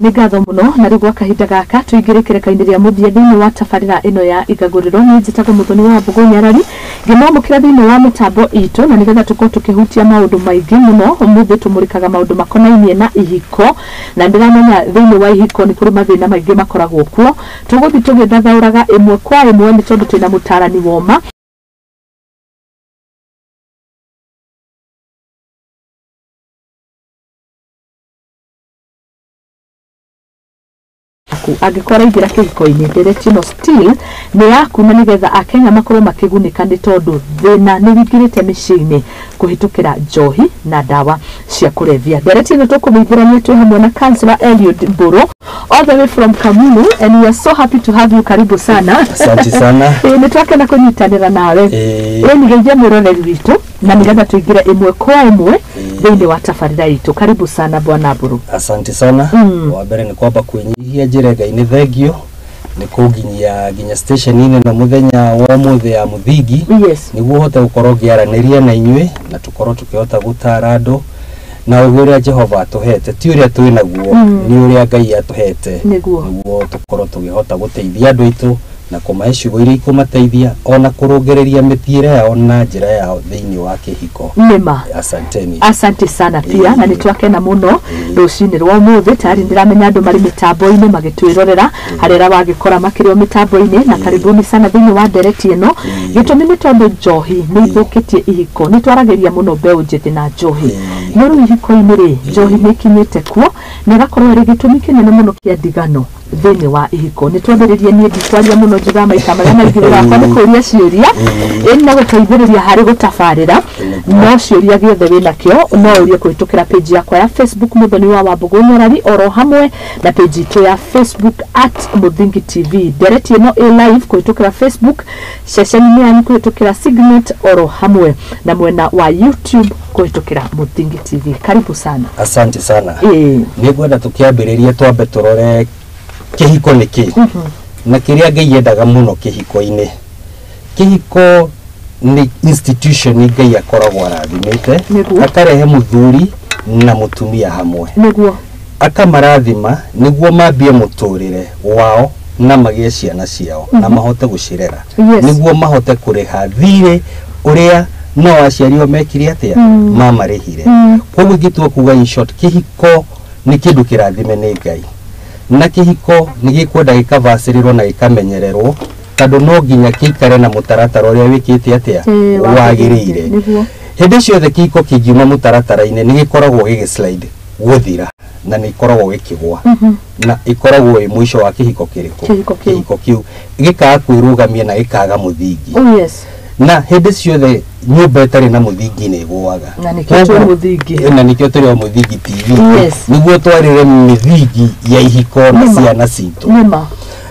Nĩ ngatho mũno na rĩu gwa kahinda gaka tũingĩre kĩreka-inĩ rĩa mũthia thĩinĩ wa tabarĩra ĩno ya Igagũrĩro. Niĩ njĩtagwo Mũthoni wa Mbũgũ Nyarari, ngĩmwamũkĩra thĩinĩ wa mĩtambo itũ na nĩgetha tũkorwo tũkĩhutia maũndũ maingĩ mũno. Ũmũthĩ tũmũrĩkaga maũndũ makonainie na ihiko, na ndĩramenya thĩinĩ wa ihiko nĩ kũrĩ mathĩna maingĩ makoragwo kuo. Tũgũthiĩ tũgĩthathaũraga ĩmwe kwa ĩmwe nĩ tondũ twĩna mũtarani woma. Angĩkorwo araingĩra kĩhiko-inĩ, ndereti ĩno still nĩ yaku na nĩgetha akenya makorwo makĩgunĩka nĩ tondũ thĩna nĩ wingĩrĩte mĩciĩ-inĩ kũhĩtũkĩra njohi na ndawa cia kũrebia. Ndereti ĩno tũkũmĩingĩrania twĩ hamwe na Councillor Eliud Mburu all the way from Kamulu, and we are so happy to have you. Karibu sana. Asante sana. Ĩĩ, nĩ twakena kũnyitanĩra nawe. Ĩĩ, nĩgeithia mwĩroreri witũ na nĩgetha tũingĩre ĩmwe kwa ĩmwe thĩinĩ wa tabarĩra itũ. Karibu sana bwana Mburu. Asante sana. Wa mbere nĩ kwamba kwĩnyihia njĩre Ngai nĩ thengio nĩ kũnginyia nginya station-inĩ na mũthenya wa ũmũthĩ ya mũthingi. Nĩguo hote gũkorwo ngĩaranĩria na inyuĩ na tũkorwo tũkĩhota gũtara andũ na ũgĩ ũrĩa Jehova atũhete, ti ũrĩa twĩ naguo, nĩ ũrĩa Ngai atũhete, nĩguo tũkorwo tũkĩhota gũteithia andũ aitũ na kũmahe ciugo iria ikũmateithia ona kũrũngĩrĩria mĩthiĩre yao na njĩra yao thĩinĩ wa kĩhiko. Nĩma. Asanteni. Asante sana pia na nĩtwakena mũno rũcinĩ rwa ũmũthĩ. Tayari ndĩramenya andũ marĩ mĩtambo-inĩ magĩtwĩrorera harĩa arĩa wagĩkora makĩrĩ o mĩtambo-inĩ, na karibuni sana thĩinĩ wa ndereti ĩno. Gĩtũmi nĩ tondũ njohi nĩ ithũkĩtie ihiko, nĩ twaragĩria mũno mbeũ njĩthĩ na njohi, no rĩu ihiko-inĩ rĩ, njohi nĩ ĩkinyĩte kuo na ĩgakorwo ĩrĩ gĩtũmi kĩnene mũno kĩa ndigano thĩinĩ wa ihiko. Nĩ twambĩrĩrie, niĩ ndikwaria mũno, njugaga maita marĩa maingĩ wĩra wakwa nĩ kũria ciũria ĩni na gũteithĩrĩria harĩ gũtabarĩra, no ciũria gĩothe wĩnakĩo no ũrie kũhĩtũkĩra page yakwa ya Facebook Mũthoni wa Wambũgũ Nyarari, oro hamwe na page itũ ya Facebook at Mũthingi TV. Ndereti ĩno ĩ live kũhĩtũkĩra Facebook, ceceni-inĩ yanyu kũhĩtũkĩra Signet, oro hamwe na mwena wa YouTube kũhĩtũkĩra Mũthingi TV. Karibu sana. Asante sana. Nĩ ngwenda tũkĩambĩrĩrie twambe tũrore kĩhiko nĩ kĩ na kĩrĩa Ngai endaga mũno kĩhiko-inĩ. Kĩhiko nĩ institution Ngai akoragwo arathimĩte, akarehe mũthuri na mũtumia hamwe, akamarathima nĩguo mambie mũtũrĩre wao na magĩe ciana ciao na mahote gũcirera, nĩguo mahote kũrĩha thirĩ ũrĩa no aciari o mekire atĩa, mamarĩhire. Koguo ingĩtua kuga in short, kĩhiko nĩ kĩndũ kĩrathime nĩ Ngai, na kĩhiko nĩ gĩkwenda gĩkabacĩrĩrwo na gĩkamenyererwo tondũ no nginya gĩikare na mũtaratara ũrĩa wĩkĩte atĩa, wagĩrĩire. Hĩndĩ ciothe kĩhiko kĩngiuma mũtaratara-inĩ nĩ gĩkoragwo gĩgĩ slide gũthira na nĩ ikoragwo gĩkĩgwa, na ĩkoragwo ĩ mũico wa kĩhiko kĩrĩkũ, Kĩhiko kĩu gĩkaga kwĩrũgamia na gĩkaga mũthingi. Oh yes. Na hĩndĩ ciothe nyũmba ĩtarĩ na mũthingi nĩ ĩgũaga. Na nĩkĩo twĩ Mũthingi. Na nĩkĩo tũrĩ o Mũthingi TV, nĩguo twarĩre mĩthingi ya ihiko na ciana citũ. Nĩma.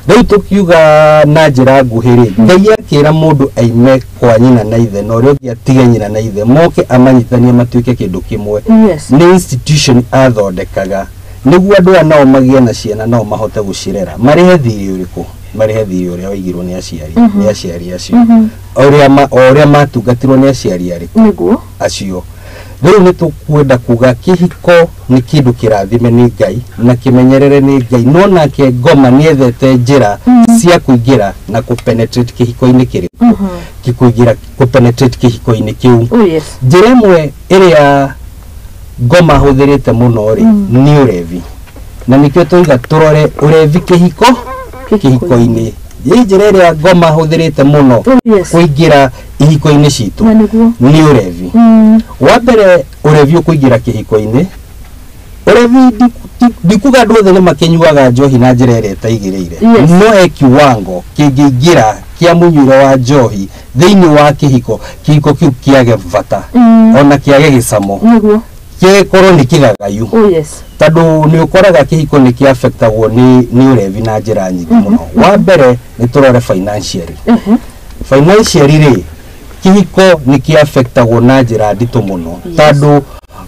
Rĩu tũkiuga na njĩra nguhĩ rĩ, Ngai akĩra mũndũ aime kwa nyina na ithe na ũrĩa ũngĩ atige nyina na ithe, moke amanyitanie matuĩke kĩndũ kĩmwe. Nĩ institution athondekaga nĩguo andũ aya nao magĩe na ciana nao mahote gũcirera, marĩhe thirĩ ũrĩkũ, marĩhe thirĩ ũrĩa waigirwo nĩ aciari, nĩ aciari acio, o ũrĩa matungatirwo nĩ aciari arĩkũ acio. Rĩu nĩ tũkwenda kuga kĩhiko nĩ kĩndũ kĩrathime nĩ Ngai na kĩmenyerere nĩ Ngai, no nake ngoma nĩ ethete njĩra cia kũingĩra na kũpenetrate kĩhiko-inĩ kĩrĩkũ, kũingĩra kũpenetrate kĩhiko-inĩ kĩu. Oh yes. Njĩra ĩmwe ĩrĩa ngoma hũthĩrĩte mũno rĩ, nĩ ũrevi, na nĩkĩo tũiga tũrore ũrevi kĩhiko kĩhiko-inĩ. Ĩ njĩra ĩrĩa ngoma hũthĩrĩte mũno kũingĩra ihiko-inĩ citũ nĩ ũrevi. Wa mbere ũrevi ũkũingĩra kĩhiko-inĩ, ũrevi ndikuga andũ othe nĩ makĩnyuaga njohi na njĩra ĩrĩa ĩtaigĩrĩire, no he kiwango kĩngĩingĩra kĩa mũnyuĩre wa njohi thĩinĩ wa kĩhiko, kĩhiko kĩu kĩage bata, ona kĩage gĩcamo, gĩkorwo nĩ kĩgagayu. Oh yes. Tondũ nĩ ũkoraga kĩhiko nĩ kĩafectagwo nĩ ũrevi na njĩra nyingĩ mũno. Wa mbere nĩ tũrore financially. Financially rĩ, kĩhiko nĩ kĩafectagwo na njĩra nditũ mũno, tondũ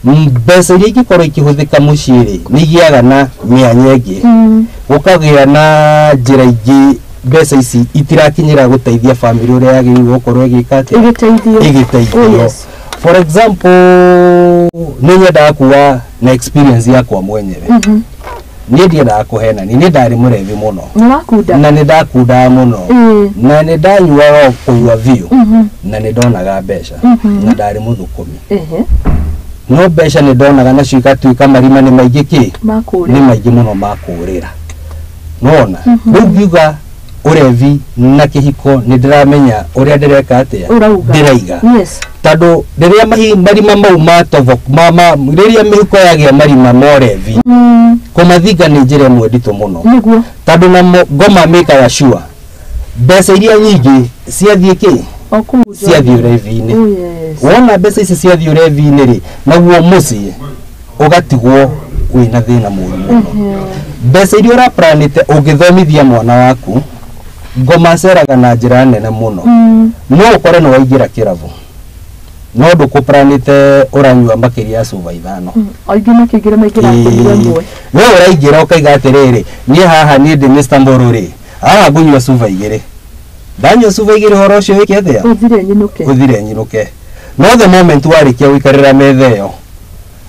mbeca iria ingĩkorwo ikĩhũthĩka mũciĩ rĩ, nĩ igĩaga na mĩanya ĩngĩ, gũkagĩa na njĩra ingĩ, mbeca ici itirakinyĩra gũteithia bamĩrĩ ũrĩa yagĩrĩirwo gũkorwo ĩgĩka atĩa, ĩgĩteithio. Ĩgĩteithio. For example, nĩ nyendaga kuga na experience yakwa mwenyewe. Niĩ ndiendaga kũhenani, niĩ ndarĩ mũrevi mũno. Nĩ wakunda. Na nĩ ndakundaga mũno. Na nĩ ndanyuaga o kũnyua biũ. Na nĩ ndonaga mbeca. Na ndarĩ mũthũkũmi. No mbeca nĩ ndonaga nacio igatuĩka marima nĩ maingĩ kĩ? Makũrĩra. Nĩ maingĩ mũno makũrĩra. Nĩwona? Rĩu ngiuga ũrevi na kĩhiko nĩ ndĩramenya ũrĩa ndĩreka atĩa? Ũrauga. Ndĩraiga. Yes. Tondũ rĩrĩa marima mau ma rĩrĩa mĩhuko yagĩa marima ma ũrevi, kũmathinga nĩ njĩra ĩmwe nditũ mũno. Nĩguo. Tondũ namo ngoma mĩkaga sure mbeca iria nyingĩ ciathiĩ kĩ? O kũu Ciathiĩ ũrevi-inĩ. Oh, yes. Wona mbeca ici ciathiĩ ũrevi-inĩ rĩ, naguo mũciĩ ũgatigwo wĩna thĩna mũru mũno. Mbeca iria ũraplanĩte ũngĩthomithia mwana waku, ngoma aceraga na njĩra nene mũno. No ũkore nĩ waingĩra kĩrabu, no ndũkũplanĩte ũranyua makĩria ya cuba 5. Aingĩ makĩingĩra maingĩra kũnyua ĩmwe. We ũraingĩra ũkaiga atĩrĩrĩ, niĩ haha niĩ ndĩ Mr. Mbũrũ rĩ, haha ngũnyua cuba 2. Ndanyua cuba 2 ũhoro ũcio wĩke atĩa? Ũthire nyinũke. Ũthire nyinũke. No the moment warĩkia gũikarĩra metha ĩyo,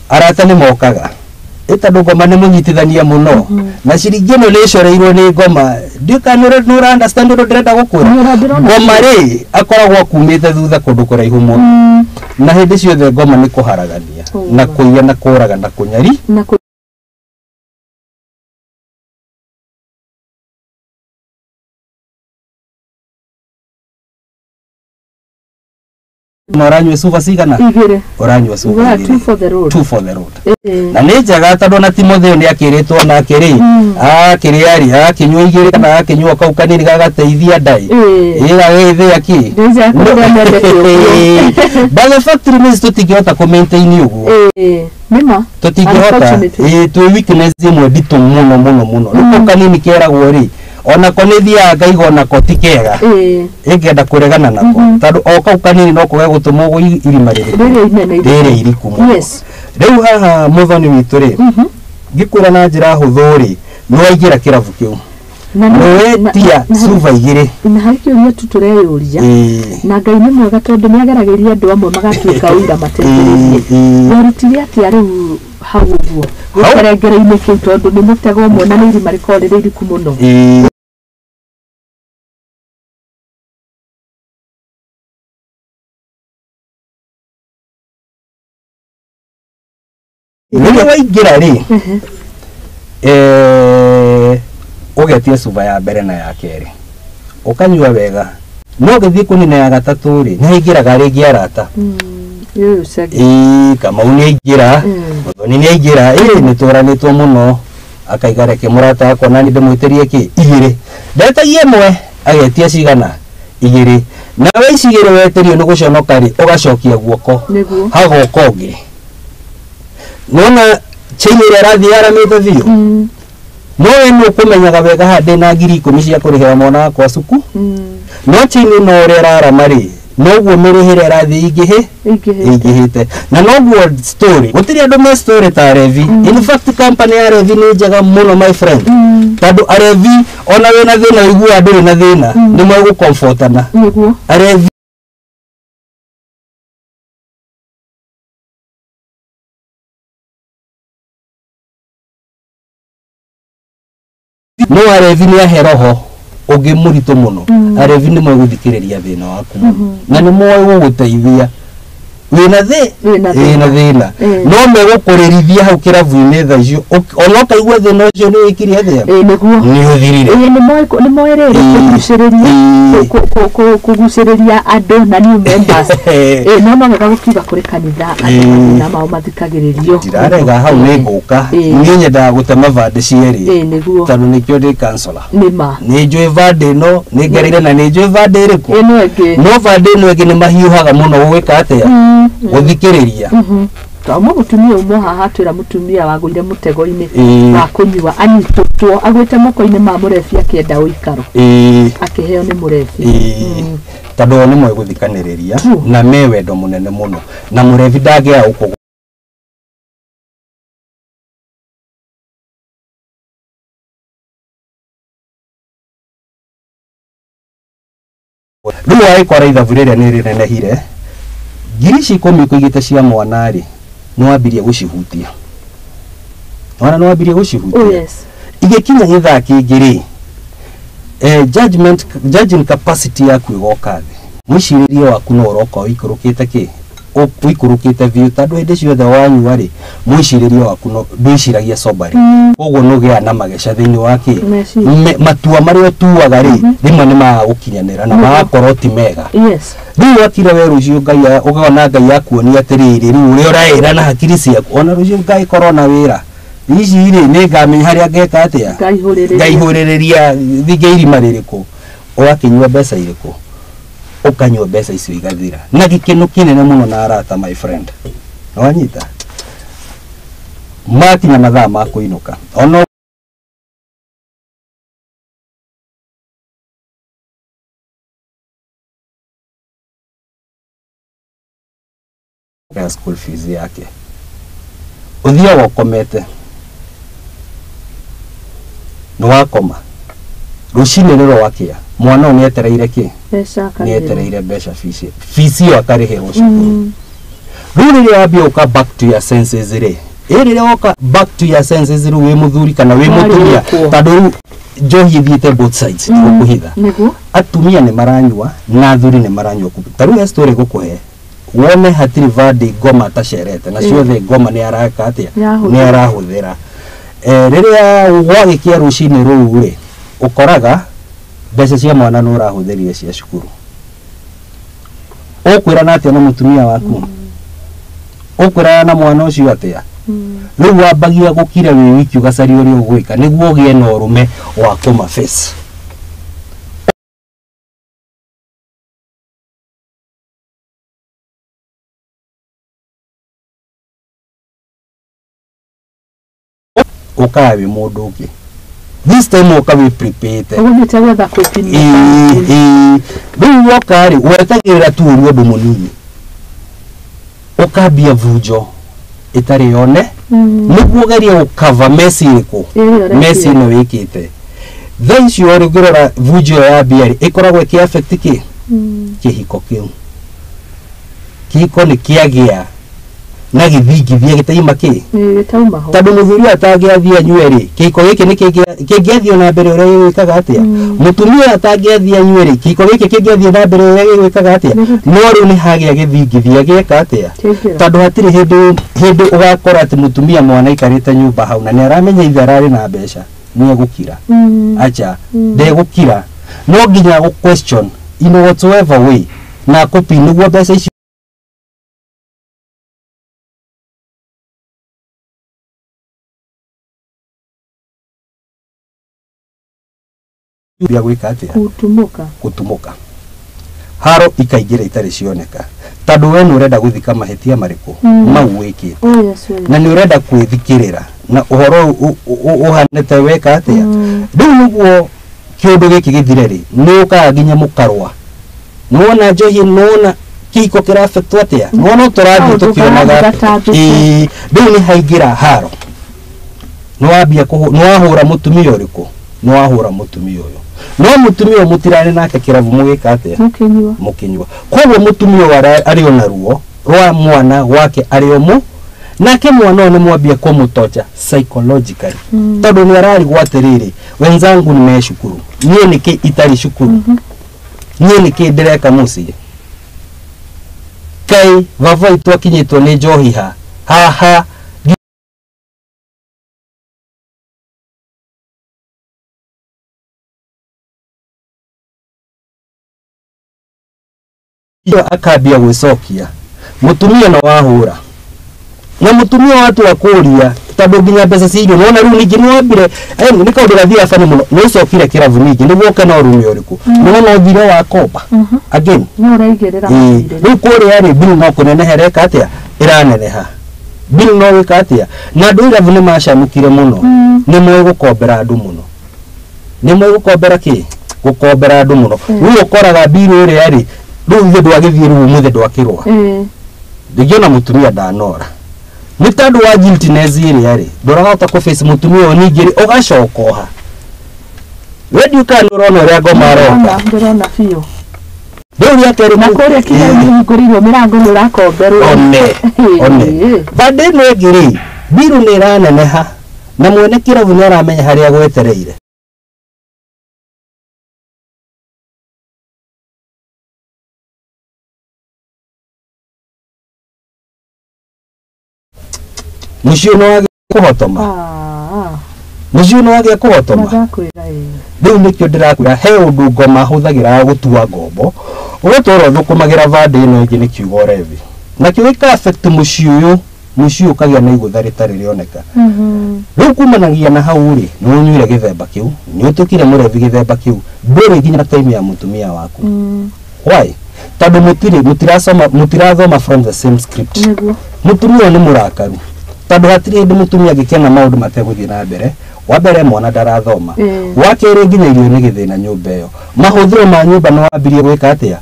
arata nĩ mokaga. Ĩ tondũ ngoma nĩ mũnyitithania mũno. Na ciringi ĩno nĩ ĩcoreirwo nĩ ngoma. Ndiũĩ kana nĩ ũra understand ũndũ ndĩrenda gũkwĩra. Nĩ ũrandĩrona. Ngoma rĩ, akoragwo akumĩte thutha kũndũ kũraihu mũno. Na hĩndĩ ciothe ngoma nĩ kũharagania. Na kũiya na kũraga na kũnyari. Na Na ũranyua cuba cigana? 2. Ũranyua cuba Well, 2. 2 for the road. 2 for the road. Na nĩ njega tondũ ona Timotheo nĩ akĩrĩtwo nake rĩ, akĩrĩa rĩ, akĩnyua 2 kana akĩnyua kau kanini gagateithia ndai. Ĩgagĩthĩa kĩ? Ndĩnja kũrĩa mendete ũguo. But the fact remains tũtingĩhota kũ maintain ũguo. Nĩma. Tũtingĩhota. Unfortunately. Twĩ weakness ĩmwe nditũ mũno mũno mũno. Rĩu kau kanini keragwo rĩ, onako nĩ thiaga ngaiga onako ti kega. Ĩngĩenda kũregana nako. Tondũ o kau kanini no kũge gũtũmwo ũguo irima rĩrĩkũ? Rĩrĩa inene Rĩrĩa iriku mũno. Yes. Rĩu haha mũthoni witũ rĩ, ngĩkwĩra na njĩra hũthũ rĩ, nĩ waingĩra kĩrabu kĩu. Nĩ wetia cuba 2. Na harĩ kĩũria tu tũreyũria. Na Ngai nĩ mwega tondũ nĩ ageragĩria andũ amwe magatuĩka ũira mateithĩrĩrie. Warutire atĩa rĩu hau ũguo? Gĩkerengere-inĩ kĩu tondũ nĩ mũtego ũmwe na nĩ irima rĩkoragwo rĩrĩ iriku mũno. Rĩrĩa waingĩra rĩ, ũgetia cuba ya mbere na ya kerĩ, ũkanyua wega, no ũgĩthiĩ kũnina ya gatatũ rĩ, nĩ haingĩraga rĩngĩ arata. Ĩĩ, Kamau nĩ aingĩra, Mũthoni nĩ aingĩra, nĩ tũranĩtwo mũno, akaiga reke mũrata wakwa nani ndĩmwĩtĩrie kĩ? 2. Ndetagia 1, agetia cigana? 2. Nawe ici 2 wetĩrio nĩ gũconoka rĩ, ũgacokia guoko. Nĩguo. Hagoka ũngĩ. Nĩwona chain ĩrĩa ĩrathiĩ yaramĩte biũ? No we nĩ ũkũmenyaga wega haha ndĩna 10,000 cia kũrĩhĩra mwana wakwa cuku. No chain ĩno ũrĩa ĩrarama rĩ, noguo mĩrĩhĩre ĩrathiĩ ingĩhĩte. Na noguo story. Gũtirĩ andũ me story ta arevi. In fact company ya arevi nĩ njega mũno my friend. Tondũ arevi ona wĩna thĩna ũiguaga ndũrĩ na thĩna, nĩ megũcomfortana. Nĩguo. Arevi no arevi nĩ ahe roho ũngĩ mũritũ mũno. Arevi nĩ moĩ gũthikĩrĩria thĩna waku mũno. Na nĩ moĩ gũgũteithia. Wĩna Wĩna thĩna. No megũkũrĩrithia hau kĩrabu-inĩ thaa icio. Ona ũkaigua thĩna ũcio nĩ wĩkire atĩa? Nĩguo. Nĩ ũthirire. Nĩ moĩ rĩrĩ kũgucĩrĩria, kũgucĩrĩria andũ na new members. No no wega gũkiuga kũrĩ kanitha andũ mathĩna mao mathikagĩrĩrio. Ndirarega hau nĩ ngũka. Niĩ nyendaga gũtema vandĩ cierĩ. Nĩguo. Tondũ nĩkĩo ndĩ counselor. Nĩma. Nĩ njũĩ vandĩ ĩno, nĩ ngereire na nĩ njũĩ vandĩ ĩrĩkũ. Ĩno ĩngĩ. No vandĩ ĩno ĩngĩ nĩ mahiũhaga mũno gũgĩka atĩa? Gũthikĩrĩria. Twauma mũtumia ũmwe haha atwĩra mũtumia wagũire mũtego-inĩ wa kũnyua anyitũtwo agwĩte moko-inĩ ma mũrebi akĩenda ũikaro. Akĩheo nĩ mũrebi. Tondũ o nĩ moĩ gũthikanĩrĩria na me wendo mũnene mũno. Na mũrebi ndangĩaga gũkũ Rĩu wagĩkora ithabu rĩrĩa nĩ rĩnenehire, ngiri ici 10 ũkũigĩte cia mwana rĩ, nĩ wambirie gũcihutia. Wana nĩ wambirie gũcihutia. Oh, yes. Igĩkinya gĩthaa kĩngĩ rĩ, judgment, judging capacity yaku ĩgoka thĩ, mwĩcirĩrie waku no ũroka ũikũrũkĩte kĩ, ũikũrũkĩte biũ, tondũ hĩndĩ ciothe wanyua rĩ, mwĩcirĩrie waku no ndwĩciragia soberly. Koguo nĩ ũgĩaga na mageca thĩinĩ wa kĩ, Meciria. Matua marĩa ũtuaga rĩ, rĩmwe nĩ magaga gũkinyanĩra na magakorwo ti mega. Rĩu wakira we rũciũ Ngai ũkona Ngai akuonia atĩrĩrĩ, rĩu ũrĩa ũraĩra na hakiri ciaku, ona rũciũ Ngai korwo na wĩra ici rĩ, nĩ ngamenya harĩa ngeka atĩa, Ngaihũrĩrĩria. Ngaihũrĩrĩria thingĩ irima rĩrĩkũ, ũgakĩnyua mbeca irĩkũ, ũkanyua mbeca icio igathira na gĩkeno kĩnene mũno na arata, my friend. Nĩwanyita makinya mathaa ma kũinũka ona ya school fees yake, ũthiaga ũkomete, nĩ wakoma, rũcinĩ rĩro wakĩa, mwana ũyũ nĩetereire kĩ? Mbeca akarĩhĩrwo. Nĩetereire mbeca, fees, fees ĩyo akarĩhĩrwo cukuru. Rĩu rĩrĩa wambia gũka back to your senses rĩ, ĩ rĩrĩa woka back to your senses rĩu wĩ mũthuri kana wĩ mũtumia, Warĩkwo. tondũ rĩu njohi ĩthiĩte both sides, tigũkũhitha. Atumia nĩ maranyua na athuri nĩ maranyua. Ta rĩu he story gũkũhe wone hatirĩ vandĩ ngoma atacerete na ciothe ngoma nĩ araka atĩa? Nĩarahũthĩra. Nĩ arahũthĩra. Rĩrĩa gwagĩkia rũcinĩ rũu rĩ, ũkoraga mbeca cia mwana nĩ ũrahũthĩrire cia cukuru. Ũkwĩrana atĩa na mũtumia waku? Ũkwĩrana na mwana ũcio atĩa? Rĩu wambagia gũkira wĩ wiki, ũgacaria ũrĩa ũgwĩka nĩguo ũgĩe na ũrũme wa kũma face. Ũkaga wĩ mũndũ ũngĩ, this time ũka wĩ prepared. Ũgũthiĩte gwetha kwĩpinia. Ĩĩ, rĩu woka rĩ, wetagĩrĩra tu ũrĩ ũndũ mũnini, ũkambia vunjo ĩtarĩ yone, nĩguo ũgerie gũkava mesi ĩrĩkũ? Ĩrĩa ũrekire. Mesi ĩno wĩkĩte thaa icio rĩ, ũngĩrora vunjo ĩyo ya mbia rĩ, ĩkoragwo ĩkĩ affect kĩ? Kĩhiko kĩu. Kĩhiko nĩ kĩagĩa na gĩthingithia gĩtaima kĩ? Ĩĩ, gĩtauma ho. Tondũ mũthuri ũyũ atangĩathiĩ anyue rĩ, kĩhiko gĩkĩ nĩ kĩngĩathiĩ na mbere ũrĩa gĩgwĩkaga atĩa? Mũtumia ũyũ atangĩathiĩ anyue rĩ, kĩhiko gĩkĩ kĩngĩathiĩ na mbere ũrĩa gĩgwĩkaga atĩa? No rĩu nĩ hagĩa gĩthingithia gĩeka atĩa? Kĩaingĩra. Tondũ hatirĩ hĩndĩ ũgakora atĩ mũtumia mwana aikarĩte nyũmba hau na nĩ aramenya ithe ararĩ na mbeca, nĩ egũkira. Acha, ndegũkira, no nginya gũ question in whatsoever way na akũpi nĩguo mbeca icio bia gwĩka atĩa? Kutumũka. Gũtumũka, haro ikaingĩra itarĩ cioneka, tondũ we nĩ ũrenda gũthika mahĩtia marĩkũ? Mau wĩkĩte. Oh, yes, oh, yes. Na nĩ ũrenda kwĩthikĩrĩra na ũhoro ũhanĩte weka atĩa. Rĩu nĩguo kĩũndũ gĩkĩ gĩthire rĩ, nĩ ũkaga nginya mũkarũa. Nĩwona njohi, nĩwona kĩhiko kĩrabetwo atĩa, nĩwona tũrathiĩ Kaũndũ tũkĩonaga. karathiĩ gatambĩte. Ĩĩ, rĩu nĩ haingĩra haro, nĩwambia nĩwahũra mũtumia ũrĩkũ, nĩwahũra mũtumia ũyũ, no mũtumia ũyũ mũtirarĩ nake kĩrabu mũgĩka atĩa? Mũkĩnyua. Mũkĩnyua. Koguo mũtumia ũyũ arĩ ona ruo rwa mwana wake arĩ o mũ nake mwana ũyũ nĩ mwambia kũmũtocha psychologically, tondũ nĩ ararigwo atĩrĩrĩ, wenzangu nĩ me cukuru, niĩ nĩkĩ itarĩ cukuru? Niĩ nĩkĩ ndĩreka mũciĩ? Kaĩ baba witũ akinyĩtwo nĩ njohi ha haha? Iyo akambia gwĩcokia mũtumia no wahũra na mũtumia watua kũria, tondũ nginya mbeca cia irio nĩwona rĩu ningĩ nĩwambire nĩ kaũndũ gathiaga bani mũno, nĩũcokire kĩrabu ningĩ nĩguo ũke na ũrume ũrĩkũ, nĩwona ũthire wakomba again. Nĩ ũraigĩrĩra Ĩĩ, mathirĩ. Rĩu kũrĩa rĩ, bill no kũneneha ĩreka atĩa? Ĩraneneha. Bill no gwĩka atĩa? Na andũ a irabu nĩ macamũkire mũno, nĩ moĩ gũkombera andũ mũno, nĩ moĩ gũkombera kĩ, gũkombera andũ mũno. Rĩu ũkoraga bill ĩrĩa rĩ, rĩu ithe ndwagĩthiĩ, rĩu ũmũthĩ ndwakĩrũa. Rĩngĩ ona mũtumia ndanora nĩ tondũ wa guiltiness ĩrĩa rĩ, ndũrahota kũ face mũtumia ũyũ, ningĩ rĩ, ũgacoka oha we ndiũkaga nĩ ũrona ũrĩa ngoma aroka. Ndĩrona biũ. Rĩu rĩa kerĩ Na kũrĩa kĩrabu hingũrĩirwo mĩrango nĩ ũrakomberwo. One one Ĩĩ. bande ĩno ĩngĩ rĩ, bill nĩ ĩraneneha. Na mwene kĩrabu nĩ aramenya harĩa gwetereire. Mũciĩ nĩ wagĩa kũhotoma. Mũciĩ nĩ wagĩa kũhotoma. Rĩu nĩkĩo ndĩrakwĩra he ũndũ ngoma hũthagĩra wa gũtua ngombo ũgatũra ũthũkũmagĩra vandĩ ĩno ĩngĩ nĩ kiugo ũrevi nakĩo gĩka affect mũciĩ ũyũ mũciĩ ũkagĩa na igũtha rĩtarĩ rĩoneka. Rĩu kumanagia na hau rĩ nĩ ũnyuire gĩthemba kĩu nĩ ũtuĩkire mũrevi gĩthemba kĩu ndũrĩ nginya time ya mũtumia waku. Why? Tondũ mũtirathoma from the same script. Mũtumia nĩ mũrakaru tondũ hatirĩ hĩndĩ mũtumia angĩkena maũndũ mategũthiĩ na mbere. Wa mbere mwana ndarathoma, wa kerĩ nginya irio nĩ gĩthĩna nyũmba ĩyo, mahũthĩro ma nyũmba nĩ wambirie gwĩka atĩa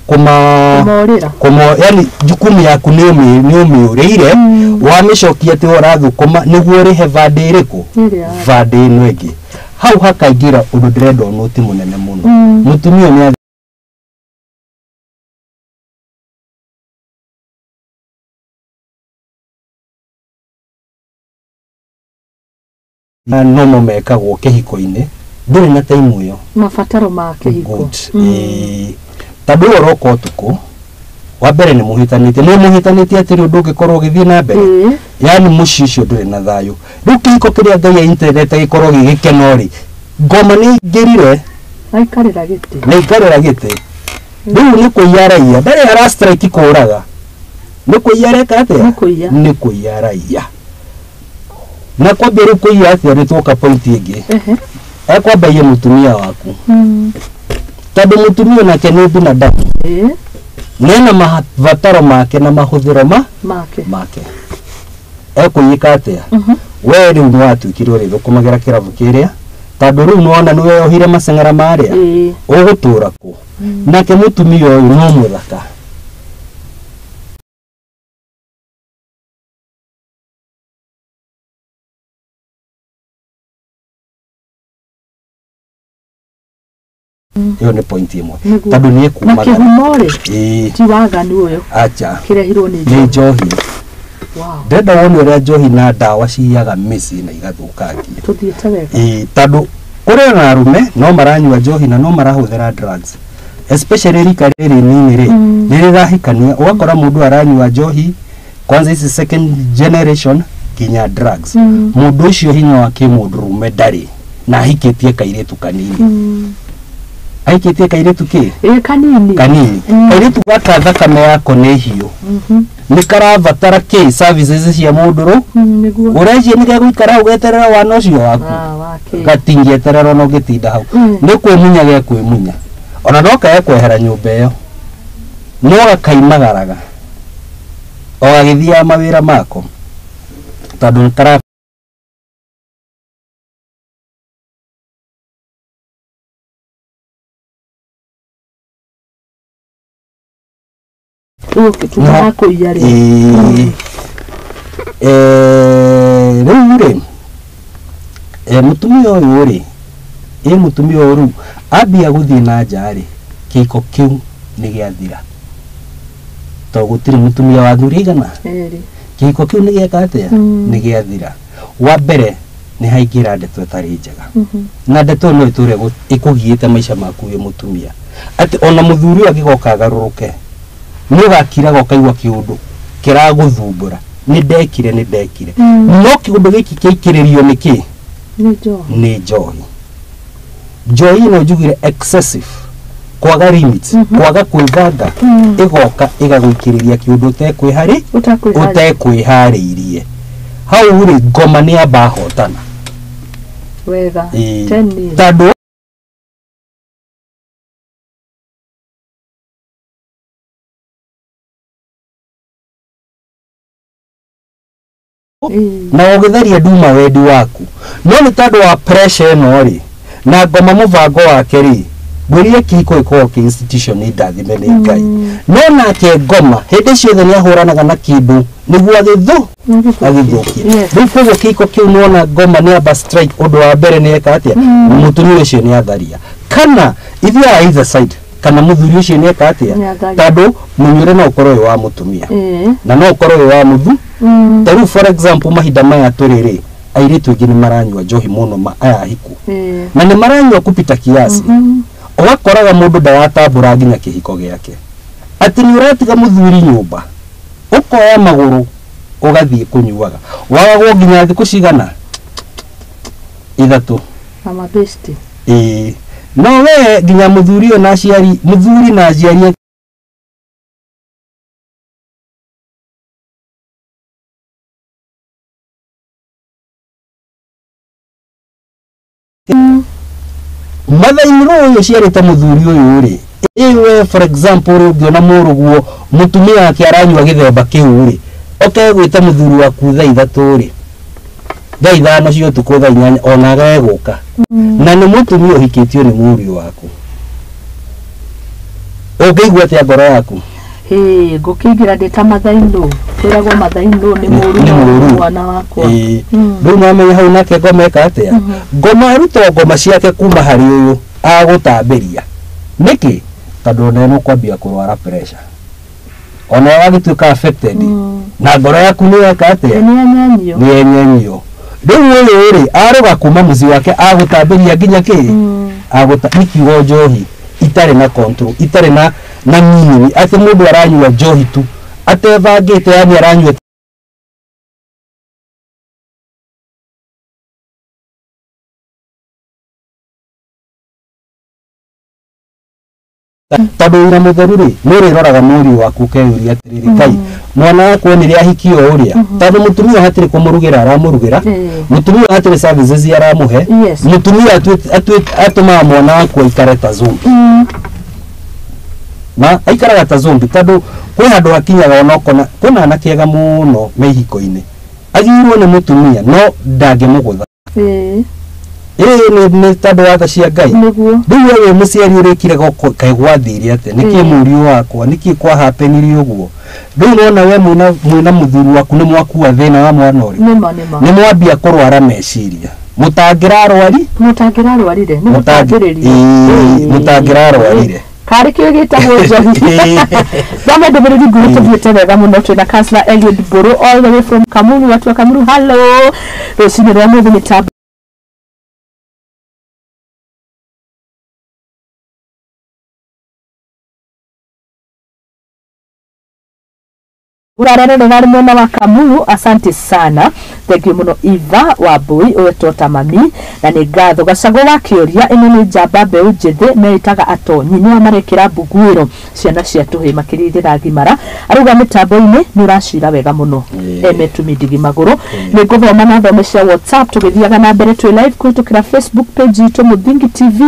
kũmorĩra yani jukumu yaku nĩ ũmĩũrĩire wamĩcokia atĩ ũrathũkũma nĩguo ũrĩhe vandĩ ĩrĩkũ vandĩ ĩno ĩngĩ. Hau hakaingĩra ũndũ ndĩrenda ũnũti mũnene mũno. Mũtumia nĩ nomo mekagwo kĩhiko-inĩ ndũrĩ na time ĩyo mabataro ma kĩhiko. Tondũ ũroka ũtukũ wa mbere nĩ mũhĩtanĩtie atĩrĩ ũndũ ũngĩkorwo ũgĩthiĩ na mbere yani mũciĩ ũcio ndũrĩ na thayũ. Rĩu kĩhiko kĩrĩa Ngai ainterete gĩkorwo gĩgĩkeno rĩ ngoma nĩ ingĩrire aikarĩra gĩtĩ nĩ aikarĩra gĩtĩ. Rĩu nĩ kũiya araiya ndarĩ ara strike kũraga nĩ kũiya areka atĩa nĩ kũiya araiya. Na kwambia rĩu kũiya atĩa nĩ twoka point ĩngĩ ekwamba iye mũtumia waku tondũ mũtumia nake nĩ binadamu nena mabataro make na mahũthĩro make ekũiyĩka atĩa we rĩu nĩ watuĩkire ũrĩthũkũmagĩra kĩrabu kĩrĩa tondũ rĩu nĩwona nĩ weyohire maceng'era marĩa ũgũtũra kũ. Nake mũtumia ũyũ no mũthaka ĩyo nĩ point ĩmwe tondũ nĩ ekumaga. Na kĩhumo rĩ ti waganu ũyũ acha kĩrehirwo nĩ njohi. Ndĩrenda wone ũrĩa njohi na ndawa ciiyaga mĩciĩ na igathũkangia. Tũthiĩte wega. Tondũ kũrĩ na arũme no maranyua njohi na no marahũthĩra drugs especially rika rĩrĩ nini rĩ nĩ rĩrahikania ũgakora mũndũ aranyua njohi kwanza ici second generation nginya drugs. Mũndũ ũcio hinya wa kĩmũndũrũme ndarĩ na ahikĩtie kairĩtu kanini. Aikĩtie kairĩtu kĩ? Kanini. Kanini. Kairĩtu gaka thakame yako nĩ hiũ. Nĩ karabatara kĩ services cia mũndũrũ? Ũreciria nĩ gegũikara hau geterera wana ũcio waku? Gatingĩeterera ona ũngĩtinda hau. Nĩ kwĩmunya gekwĩmunya. Ona no kae kwehera nyũmba ĩyo. No gakaimagaraga. O gagĩthiaga mawĩra mako. Tondũ nĩ kara rĩu rĩ mũtumia ũyũ rĩ mũtumia ũyũ rĩu ambia gũthiĩ na nja rĩ kĩhiko kĩu nĩ gĩathira tondũ gũtirĩ mũtumia wa athuri aigana kĩhiko kĩu nĩ gĩeka atĩa nĩ gĩathira. Wa mbere nĩ haingĩra ndeto ĩtarĩ njega na ndeto no ĩtũre ĩkũgiĩte maica maku wĩ mũtumia atĩ ona mũthuri ũyũ angĩgoka agarũrũke nĩ ũgakiraga ũkaigua kĩũndũ kĩragũthumbũra nĩ ndekire no kĩũndũ gĩkĩ kĩaikĩrĩrio nĩ kĩ nĩ njohi. Njohi ĩno njugire excessive kwaga limits kwaga kwĩbanga ĩgoka ĩgagũikĩrĩria kĩũndũ ũtekwĩharĩirie. Hau rĩ ngoma nĩ amba hotana wega tondũ na ũgĩtharia nduma wendi waku no nĩ tondũ wa pressure ĩno rĩ na ngoma mũbango wake rĩ ngwĩrire kĩhiko gĩkoragwo kĩ institution nĩ ndathime nĩ Ngai no nake ngoma hĩndĩ ciothe nĩ ahũranaga na kĩndũ nĩguo agĩthũkie. Rĩu koguo kĩhiko kĩu nĩwona ngoma nĩ amba strike ũndũ wa mbere nĩ eka atĩa mũtumia ũcio nĩ atharia kana ithuĩ either side kana mũthuri ũcio nĩ eka atĩa tondũ mũnyuĩre no ũkorwo wĩ wa mũtumia na no ũkorwo wĩ wa mũthu. Ta rĩu for example mahinda maya tũrĩ rĩ Airĩtu aingĩ nĩ maranyua njohi mũno aya ahiku na nĩ maranyua kupita kiasi. Ũgakoraga mũndũ ndaratambũra nginya kĩhiko gĩake, atĩ nĩ ũratiga mũthuri nyũmba ũkoya magũrũ ũgathiĩ kũnyuaga, wagagwo nginya thikũ cigana 3 na mabesti. Ĩĩ, no we nginya mũthuri ũyũ na aciari, mũthuri na aciari mathainĩ ũyũ ũciarĩte mũthuri ũyũ rĩ, ĩwe for example rĩ, ũngĩona mũrũguo mũtumia wake aranyua gĩthemba kĩu rĩ, oke gwĩta mũthuri waku thaa 3 rĩ, thaa 5 cia ũtukũ, thaa 8 ona gegũka, na nĩ mũtumia ũhikĩtio nĩ mũriũ waku, ũngĩigua atĩa ngoro yaku? Hĩ, ngũkĩingĩra ndĩ ta mathainũ, kwĩragwo mathainũ nĩ mũru Nĩ mũru. mwana wakwa. Ĩĩ. Rĩu nwamenya hau nake ngoma eka atĩa? Ngoma aruta ngoma ciake kuma harĩ ũyũ agũtambĩria nĩkĩ? Tondũ ona nĩ ũkwambia kũrwara pressure, ona wagĩtuĩka affected na ngoro yaku nĩ yeka atĩa? Nĩ enyenyio. Nĩ enyenyio. Rĩu ũyũ rĩ, arũga kuma mũciĩ wake agũtambĩria nginya kĩ agũta nĩ kiugo njohi itarĩ na control, itarĩ na meaning, atĩ mũndũ aranyua njohi tu atebangĩte, yani aranyua tondũ wĩra mũtheru rĩ, nĩ ũrĩroraga mũriũ waku ũkeyũria atĩrĩrĩ, Ngai, mwana wakwa nĩ rĩa ahikio ũrĩa, tondũ mũtumia hatirĩ kũmũrugĩra aramũrugĩra, mũtumia hatirĩ services aramũhe, mũtumia atũmaga mwana waku aikare ta zombie. Na aikaraga ta zombie tondũ kwĩ handũ hakinyaga onokona kwĩna anake ega mũno me ihiko-inĩ, agĩirwo nĩ mũtumia no ndangĩmũgũtha. Ĩĩ nĩ tondũ wa tha cia Ngai. Nĩguo. Rĩu we wĩ mũciari ũrĩkire kaĩ gwathire atĩa, nĩkĩ mũriũ wakwa, nĩkĩ kwahapenire ũguo? Rĩu nĩwona we mwĩna mũthuri waku nĩ mwakua thĩna wa mwana ũrĩ, Nĩma nĩma. nĩ mwambia kũrwara meciria, mũtangĩrarwari Mũtangĩrarwarire nĩ mũtangĩrĩria. Ĩĩ, mũtangĩrarwarire. Karĩ kĩo gĩtagwo njohi. Thome ndũmĩrĩri nguhĩ tũthiĩte wega mũno. Twĩna Councillor Eliud Mbũrũ all the way from Kamuru, watu wa Kamuru, hello. Rũcinĩ rwa mũthĩ mĩtambo urarerera arĩ mwena wa Kamuru, asante sana, thank you mũno. Eva Wambui ũwetwo ta mami, na nĩ ngatho. Gacago wa kĩũria, ĩno nĩ njamba mbeũ njĩthĩ meĩtaga atonyi, nĩo marekĩra mbuguĩro ciana cia tũhĩ makĩria ithĩragimara. Arauga mĩtambo-inĩ nĩ ũracira wega mũno. Emetumi ndigi magũrũ nĩ ngũthoma na thome cia WhatsApp tũgĩthiaga na mbere twĩ live kũhĩtũkĩra Facebook page itũ Mũthingi TV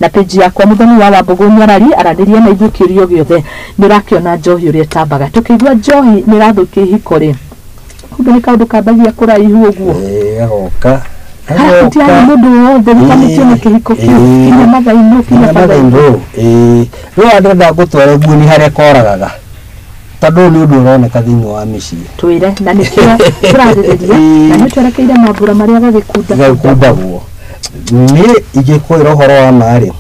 na page yakwa Mũthoni wa Wambũgũ Nyarari. Aranĩria na ithuĩ kĩũrio gĩothe. Nĩ ũrakĩona njohi ũrĩa ĩtambaga, tũkĩigua njohi nĩ ĩrathũkia ihiko rĩ, kumbe nĩ kaũndũ kambagia kũraihu ũguo. Ĩĩ, agoka Gũtiarĩ mũndũ wothe ũtanĩtio nĩ kĩhiko kĩu, kinya mathainũ, kinya bathainũ. Ĩĩ, rĩu andĩrenda ngũtware nguoni harĩa koragaga, tondũ ũyũ nĩ ũndũ ũroneka thĩinĩ wa mĩciĩ. Twĩre, na nĩkĩo tũrarĩrĩria, na nĩ twerekeire mambura marĩa gagĩkunda gagĩkundagwo. Niĩ ingĩkwĩra ũhoro wa ma rĩ,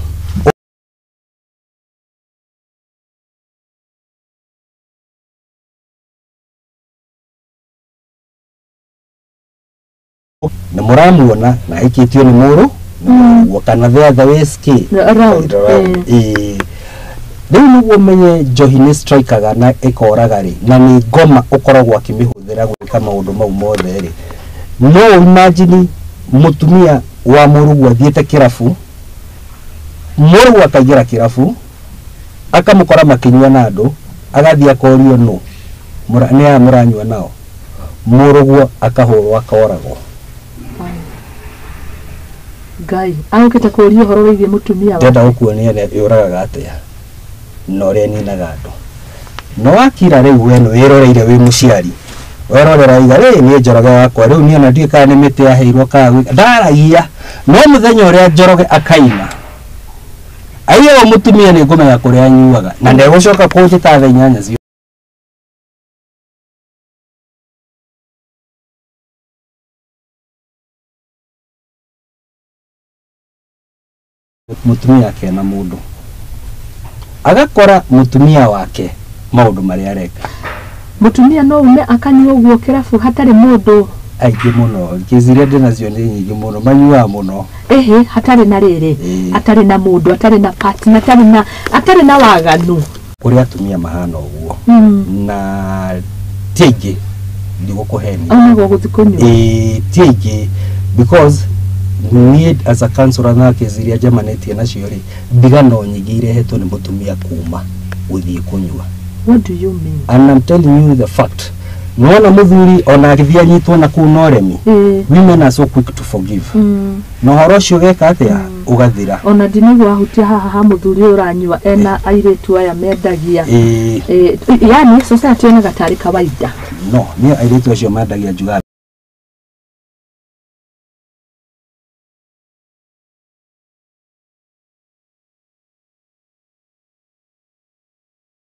nĩ mũramuona na aikĩtio nĩ mũrũ nĩ kana the other way sk Around, Ĩĩ. Rĩu nĩguo ũmenye njohi nĩ strikaga na ĩkoraga rĩ, na nĩ ngoma ũkoragwo akĩmĩhũthĩra gwĩka maũndũ mau mothe rĩ, no imagine mũtumia wa mũrũguo athiĩte kĩrabu, mũrũguo akaingĩra kĩrabu akamũkora makĩnyua na andũ, agathiĩ akorio nũ nĩ aya mũranyua nao, mũrũguo akahũrwo akoragwo. Ngai agũkĩte kũũria ũhoro wĩgiĩ mũtumia ndenda gũkuonia yũragaga atĩa na ũrĩa ĩninaga andũ. No wakira rĩu we nĩ wĩroreire wĩ mũciari, werorera iga rĩ, niĩ Njoroge wakwa rĩu niĩ ona ndiũĩ kana nĩ mĩtĩ yaheirwo kana gwĩka ndaragia, no mũthenya ũrĩa Njoroge akaima aiyo mũtumia nĩ ngũmenya kũrĩa anyuaga na ndegũcoka kũnjĩta thaa 8 cia mũtumia akena mũndũ agakora mũtumia wake maũndũ marĩa areka. Mũtumia no ume akanyua ũguo kĩrabu hatarĩ mũndũ Aingĩ mũno kĩciria ndĩ nacio nĩ nyingĩ mũno manyuaga mũno. Ehe, hatarĩ na rĩrĩ, atarĩ na mũndũ, atarĩ na partner, atarĩ na waganu. Kũrĩ atumia mahana ũguo na ti aingĩ, ndigũkũhenia. Onagwo gũthiĩ kũnyua. Ĩĩ, ti aingĩ, because niĩ as a counselor na kesi iria njemanĩtie nacio rĩ, ndigano nyingĩ irehetwo nĩ mũtumia kuma gũthiĩ kũnyua. What do you mean? And I'm telling you the fact. Nĩwona mũthuri ona agĩthiĩ anyitwo na kũu na ũremi, women are so quick to forgive, na ũhoro ũcio ũgeka atĩa? Ũgathira. Ona ndinaigua wahutia haha ha mũthuri ũyũ ũranyua ena airĩtu aya mendagia. Yani society yonaga tarĩ kawaida. No niĩ airĩtu acio mendagia njugaga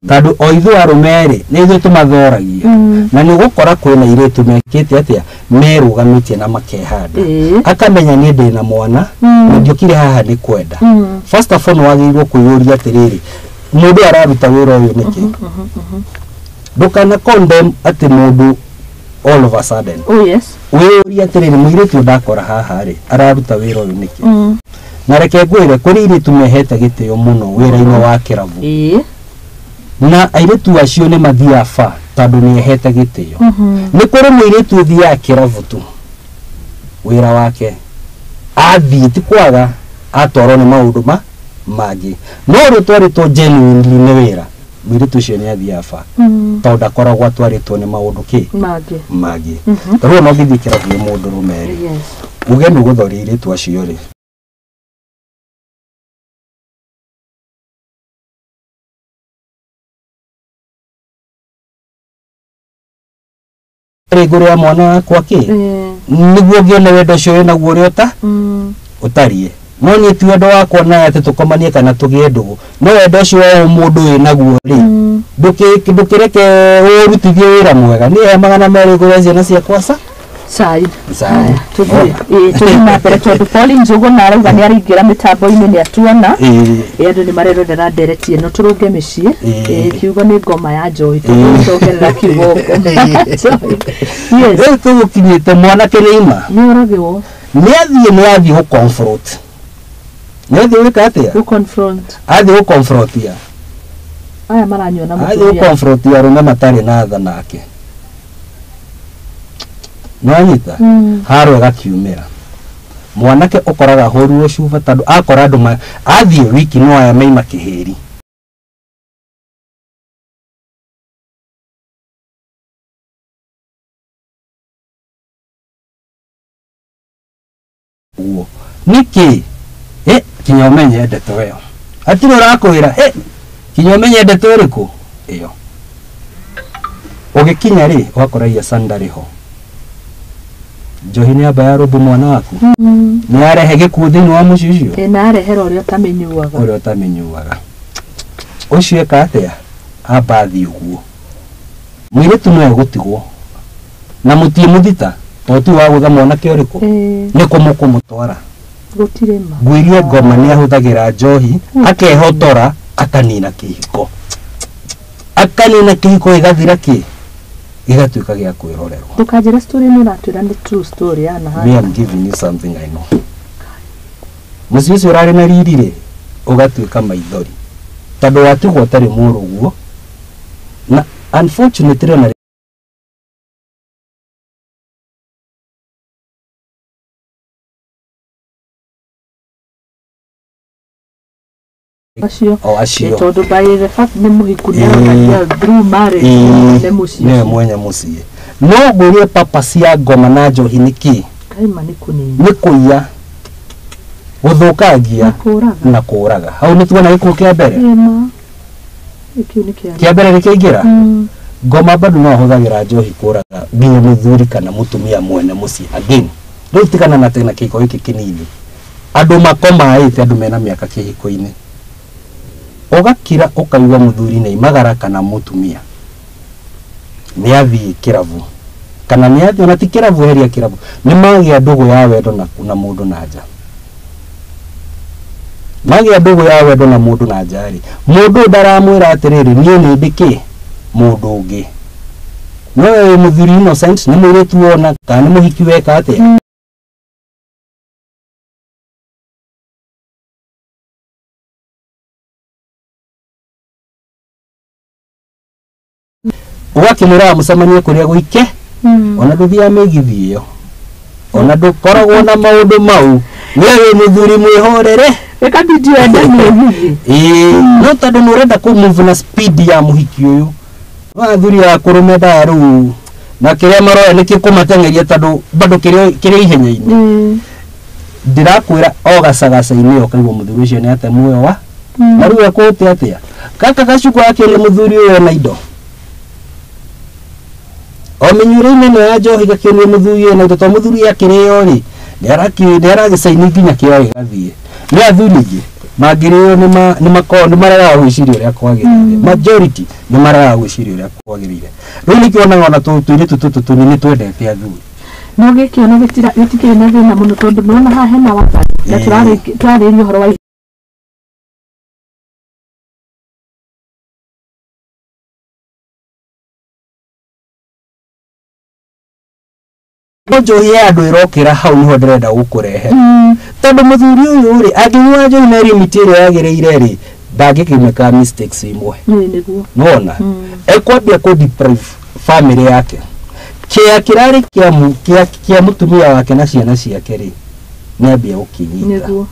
tondũ o ithuĩ arũme rĩ, nĩ ithuĩ tũmathoragia, na nĩ ũgũkora kwĩna airĩtu mekĩte atĩa, merũgamĩtie na makehanda, akamenya niĩ ndĩna mwana na ndiũkire haha nĩ kwenda. First of all, nĩ wagĩrĩirwo kwĩyũria atĩrĩrĩ, mũndũ araruta wĩra ũyũ nĩkĩ? Ndũkana condemn atĩ mũndũ all of a sudden. Oh yes. Wĩyũrie atĩrĩrĩ, mũirĩtu ũyũ ndakora haha rĩ, araruta wĩra ũyũ nĩkĩ? Na reke ngwĩre, kũrĩ airĩtu mehete gĩtĩo mũno wĩra-inĩ wa kĩrabu, na airĩtu acio nĩ mathiaga ba tondũ nĩ ehete gĩtĩo. Nĩ kũrĩ mũirĩtu ũthiaga kĩrabu tu, wĩra wake athiĩ ti kwaga atwarwo nĩ maũndũ ma mangĩ, no ũrĩa ũtwarĩtwo genuinely nĩ wĩra, mũirĩtu ũcio nĩ athiaga ba tondũ ndakoragwo atwarĩtwo nĩ maũndũ kĩ mangĩ. Mangĩ. Tarĩu ona ũngĩthiĩ kĩrabu wĩ mũndũrũme rĩ, uge nĩ ũgũthoria airĩtu acio rĩ, rĩ ngũrĩra mwana wakwa kĩ, nĩguo ngĩone wendo ũcio wĩnaguo ũrĩa ũta ũtariĩ. No niĩ ti wendo wakwa nawe atĩ tũkomanie kana tũgĩe ndũgũ, no wendo ũcio wa ũmũndũ wĩnaguo rĩ, ndũkĩreke ũrutithie wĩra mwega. Niĩ he 200 ngũre ciana ciakwa ca cai. Cai. Haya, tũthiĩ. Ĩĩ, tũthiĩ na mbere tondũ Pauline Njũgũna arauga nĩ araingĩra mĩtambo-inĩ, nĩ atuona. Ĩĩ, andũ nĩ marerorera ndereti ĩno tũrũnge mĩciĩ. Ĩĩ, kiugo nĩ ngoma ya njohi, tũgũcokerera kiugo ngoma ya njohi, yes. Rĩu tũgũkinyĩte mwanake nĩ ima nĩ oragĩrwo. Nĩ athiĩ gũ confront, nĩ athiĩ gwĩka atĩa? Gũ confront. Athiĩ gũ confrontia aya maranyua na athiĩ gũ mũtumia. Confrontia arũme matarĩ na tha nake, nĩwanyita? Haro ĩgakiumĩra, mwanake ũkoraga ahũrirwo cuba tondũ akora andũ athiĩ wiki no aya maima kĩhĩri. Ũguo nĩkĩ? Kinya ũmenye ndeto ĩyo hatirĩ ũrakwĩra, kinya ũmenye ndeto ĩrĩkũ ĩyo. Ũgĩkinya rĩ, ũgakora ia sandarĩ ho, njohi nĩ amba yarũmbũ mwana waku, nĩ yarehe gĩkuũ thĩinĩ wa mũciĩ ũcio. Ĩ, na arehera ũrĩa ũtamĩnyuaga. Ũrĩa ũtamĩnyuaga ũcio eka atĩa? Amba athiĩ ũguo, mũirĩtu no egũtigwo na mũtiĩ mũthita tondũ ti wa gũtha mwanake ũrĩkũ, nĩ kũmũkũmũtwara. Gũtirĩ ma. Ngwĩrie, ngoma nĩ ahũthagĩra njohi akehotora, akanina kĩhiko, akanina kĩhiko gĩgathira, kĩ gĩgatuĩka gĩa kwĩrorerwo. Ndũkanjĩre story ĩno ũratwĩra nĩ true story yana. Me, I'm giving you something I know. Mũciĩ ũcio ũrarĩ na riri rĩ, ũgatuĩka maithori tondũ watigwo ũtarĩ mũrũguo, na unfortunately ona acio o acio. Tondũ by the fact nĩ mũhiku, nĩ aronania through marriage nĩ mũciĩ nĩwe ũcio. Mwenye mũciĩ. No ngwĩrie papa cia ngoma na njohi nĩ kĩ? Kaima nĩ kũnina. Nĩ kũiya, gũthũkangia na kũraga. Na kũraga. Hau nĩ tuona gĩkuũ kĩa mbere. Ĩma kĩu nĩ kĩa Kĩa mbere nĩ kĩaingĩra. Ngoma bado no ahũthagĩra njohi kũraga nginya mũthuri kana mũtumia mwene mũciĩ. Again, rĩu tigana na tena kĩhiko gĩkĩ kĩnini, andũ makomaĩte, andũ mena mĩaka kĩhiko-inĩ, ũgakira ũkaigua mũthuri nĩ imagara kana mũtumia nĩ athiĩ kĩrabu, kana nĩ athiĩ ona ti kĩrabu, heria kĩrabu, nĩ magĩa ndũgũ ya wendo na mũndũ na nja. Magĩa ndũgũ ya wendo na mũndũ na nja rĩ, mũndũ ũyũ ndaramwĩra atĩrĩrĩ, niĩ nĩ ndĩ kĩ mũndũ ũngĩ. No wĩ mũthuri innocent nĩ mũirĩtu wona kana nĩ mũhiki weka atĩa. Ũgakĩmwĩra mũcemanie kũrĩa gũike ona ndũthiaga mĩgithi ĩyo ona ndũkoragwo na maũndũ mau we wĩ mũthuri mwĩhorere ĩkabidi wende mĩgithi. Ĩĩ no tondũ nĩ ũrenda kũ move na speed ya mũhiki ũyũ athuri akũrũ mendaga rĩu na kĩrĩa maroya nĩkĩo kũmateng'eria tondũ bado kĩrĩ ihenya-inĩ. Ndĩrakwĩra o gacagaca-inĩ ũkaigua mũthuri ũcio nĩ ate muoyo wa na rĩu ekũũte atĩa gaka gacukũ akĩonia mũthuri ũyũ ena indo o mĩnyuĩre-inĩ ĩno ya njohi gakĩonia mũthuri ena indo tondũ mũthuri akĩrĩo rĩ nĩ aragĩcaini nginya kĩo gĩgathiĩ. Nĩ athuri aingĩ mangĩrĩo nĩ maregaga gwĩciria ũrĩa kwagĩrĩire, majority nĩ maregaga gwĩciria ũrĩa kwagĩrĩire. Rĩu nĩkĩo wonaga ona tũirĩtu tũtũ tũnini twendete athuri. No gĩkĩ ona gĩtikĩrĩ na thĩna mũno tondũ nĩwona haha hena wathani na tũrarĩrĩria ũhoro wa No njohi ya andũ ĩrokĩra hau nĩho ndĩrenda gũkũrehe tondũ mũthuri ũyũ rĩ angĩnyua njohi na limit ĩrĩa yagĩrĩire rĩ ndangĩkĩmĩka mistakes imwe. Nĩguo. Nĩwona ekwambia kũ deprive family yake kĩa kĩrarĩ kĩa mũtumia wake na ciana ciake rĩ nĩambia gũkĩnyita. Nĩguo.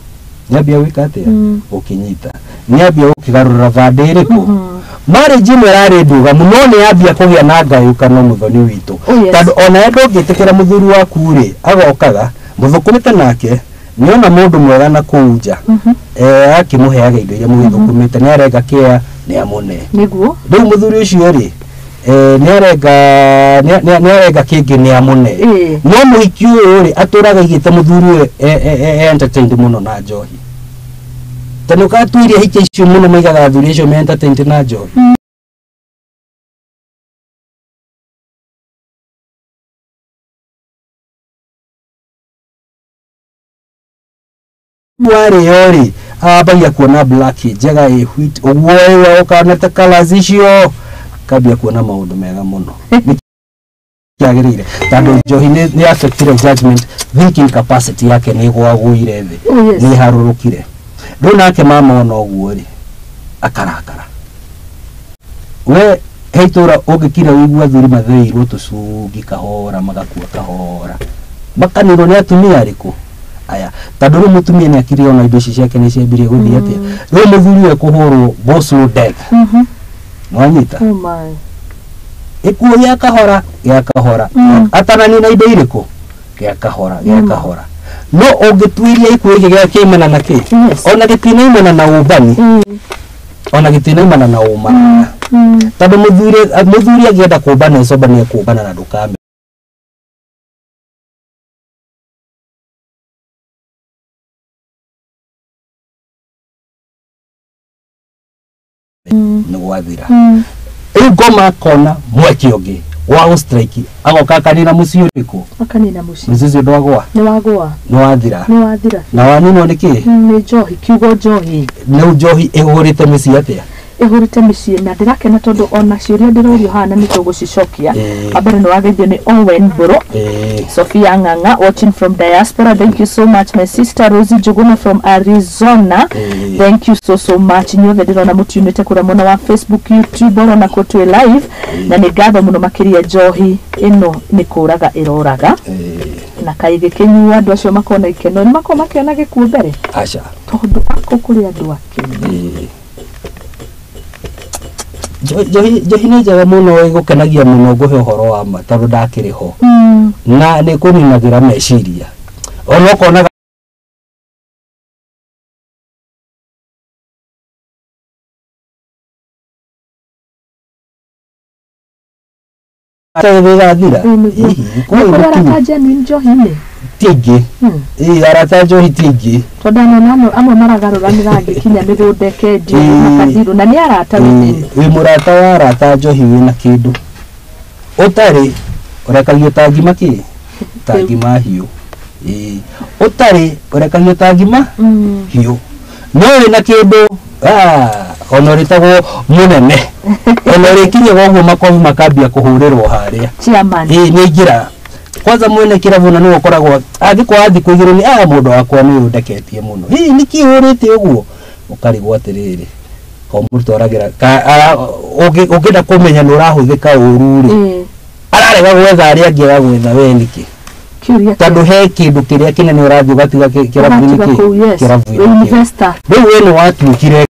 Nĩambia gwĩka atĩa gũkĩnyita nĩambia gũkĩgarũra vandĩ ĩrĩkũ marriage ĩno ĩrarĩ ndũgamu no nĩyambia kũgĩa na ngayũkano mũthoni witũ. Oh, yes. Tondũ ona we ndũngĩtĩkĩra mũthuri waku rĩ agokaga mũthũkũmĩte nake nĩona mũndũ mwega na kũu nja akĩmũheaga indo iria mũgĩthũkũmĩte nĩarenga kĩa nĩamũne. Nĩguo. Rĩu mũthuri ũcio rĩ nĩarenga nĩarenga kĩngĩ nĩamũne. No mũhiki ũyũ rĩ atũraga aigĩte mũthuri ũyũ entertained mũno na njohi tondũ ũkatuirie hiki icio mũno maigaga athuri acio me entertained na njohi. Warĩo rĩ ambagia kuona black njega ĩ white ũguo ĩwe ũkanete colours icio kambia kuona maũndũ mega mũno kĩagĩrĩire tondũ njohi nĩ affectire judgment thinking capacity yake nĩ ĩgwagũire thĩ. Oh, yes. Nĩ ĩharũrũkire rĩu nake mama ona ũguo rĩ akarakara we he itũra ũngĩkira ũigua athuri mathĩirwo tũcungi kahora magakua kahora makanirwo nĩ atumia arĩkũ aya tondũ rĩu mũtumia nĩ akire ona indo ici ciake nĩ ciambirie gũthiĩ atĩa rĩu mũthuri ũyũ ekũhũrwo go slow death. Nĩwanyita? Oh my. Ĩkuo gĩa kahora gĩa kahora atananina indo irĩkũ gĩa kahora gĩa kahora no ũngĩtuiria ikuũ gĩkĩ gĩa kĩimana na kĩ ona gĩtinaimana na ũmbani ona gĩtinaimana na ũmaraya tondũ mũthuri angĩenda kũmbana ĩcomba nĩ ekũmbana na ndũkamenya. Nĩ gwathira rĩu ngoma akona mweke ũngĩ wa gũstrike agoka akanina mũciĩ ũrĩkũ Akanina mũciĩ. Mũciĩ ũcio ndwagwa. Nĩwagwa. Nĩwathira. Nĩwathira. Na waninwo nĩ kĩ? Nĩ njohi kiugo njohi. Nĩ njohi ĩhũrĩte mĩciĩ atĩa? Ĩhũrĩte mĩciĩ na ndĩrakena tondũ ona ciũria ndĩrorio haha na nĩtũgũcicokia. Wa mbere nĩwageithio nĩ Owen Mbũrũ. Sophia Ng'ang'a watching from diaspora, thank you so much. My sister Rosie Njuguna from Arizona, thank you so so much. Inyuothe ndĩrona mũtiumĩte kũrĩa mwena wa Facebook, YouTube oro nakuo twĩ live na nĩ ngatho mũno makĩria. Njohi ĩno nĩ kũraga ĩroraga na kaĩ gĩkĩnyuo andũ acio makona ikeno nĩ makorwo makĩona gĩkuũ mbere Aca. Tondũ ako kũrĩ andũ akenu. Njohi nĩ njega mũno ĩgũkenagia mũno ngũhe ũhoro wa ma tondũ ndakĩrĩ ho na nĩ kũninagĩra meciria ona ũkonaga ĩgathira. Nĩguo. Hihi, Nĩ kũrĩ kwĩ arata genuine njohi-inĩ? Ti aingĩ. Ĩĩ arata njohi ti aingĩ. Tondũ anona amwe maragarũra mĩrangi kinya mĩgũnda ĩkendio makathirwo na nĩ arata within. Wĩ mũrata wa arata njohi wĩna kĩndũ ũtarĩ ũrekagio ta ngima kĩ ta ngima hiũ. Ĩĩ ũtarĩ ũrekagio ta ngima hiũ no wĩna kĩndũ Ona ũrĩtagwo mũnene. Ona ũrĩkinyaga ũguo makobi makambia kũhũrĩrwo harĩa. Chairman. Ĩĩ nĩ aingĩra. Kwanza mwene kĩrabu na nĩwe ũkoragwo angĩkwaga thikũ igĩrĩ nĩ aya mũndũ wakwa nĩ ũndeketie mũno. Hihi nĩkĩ ũrĩte ũguo? Ũkarigwo atĩrĩrĩ, komũtwaragĩra ũngĩenda kũmenya nĩ ũrahũthĩka ũru rĩ, ararega gwetha arĩa angĩ agagwetha we nĩkĩ? Kĩũria. Tondũ he kĩndũ kĩrĩa kĩnene ũrathiĩ ũgatiga kĩrabu-inĩ. Ũgatiga kĩ kũu, yes. Kĩrabu-inĩ Wĩ kĩu. Investor. Rĩu we nĩ watuĩkire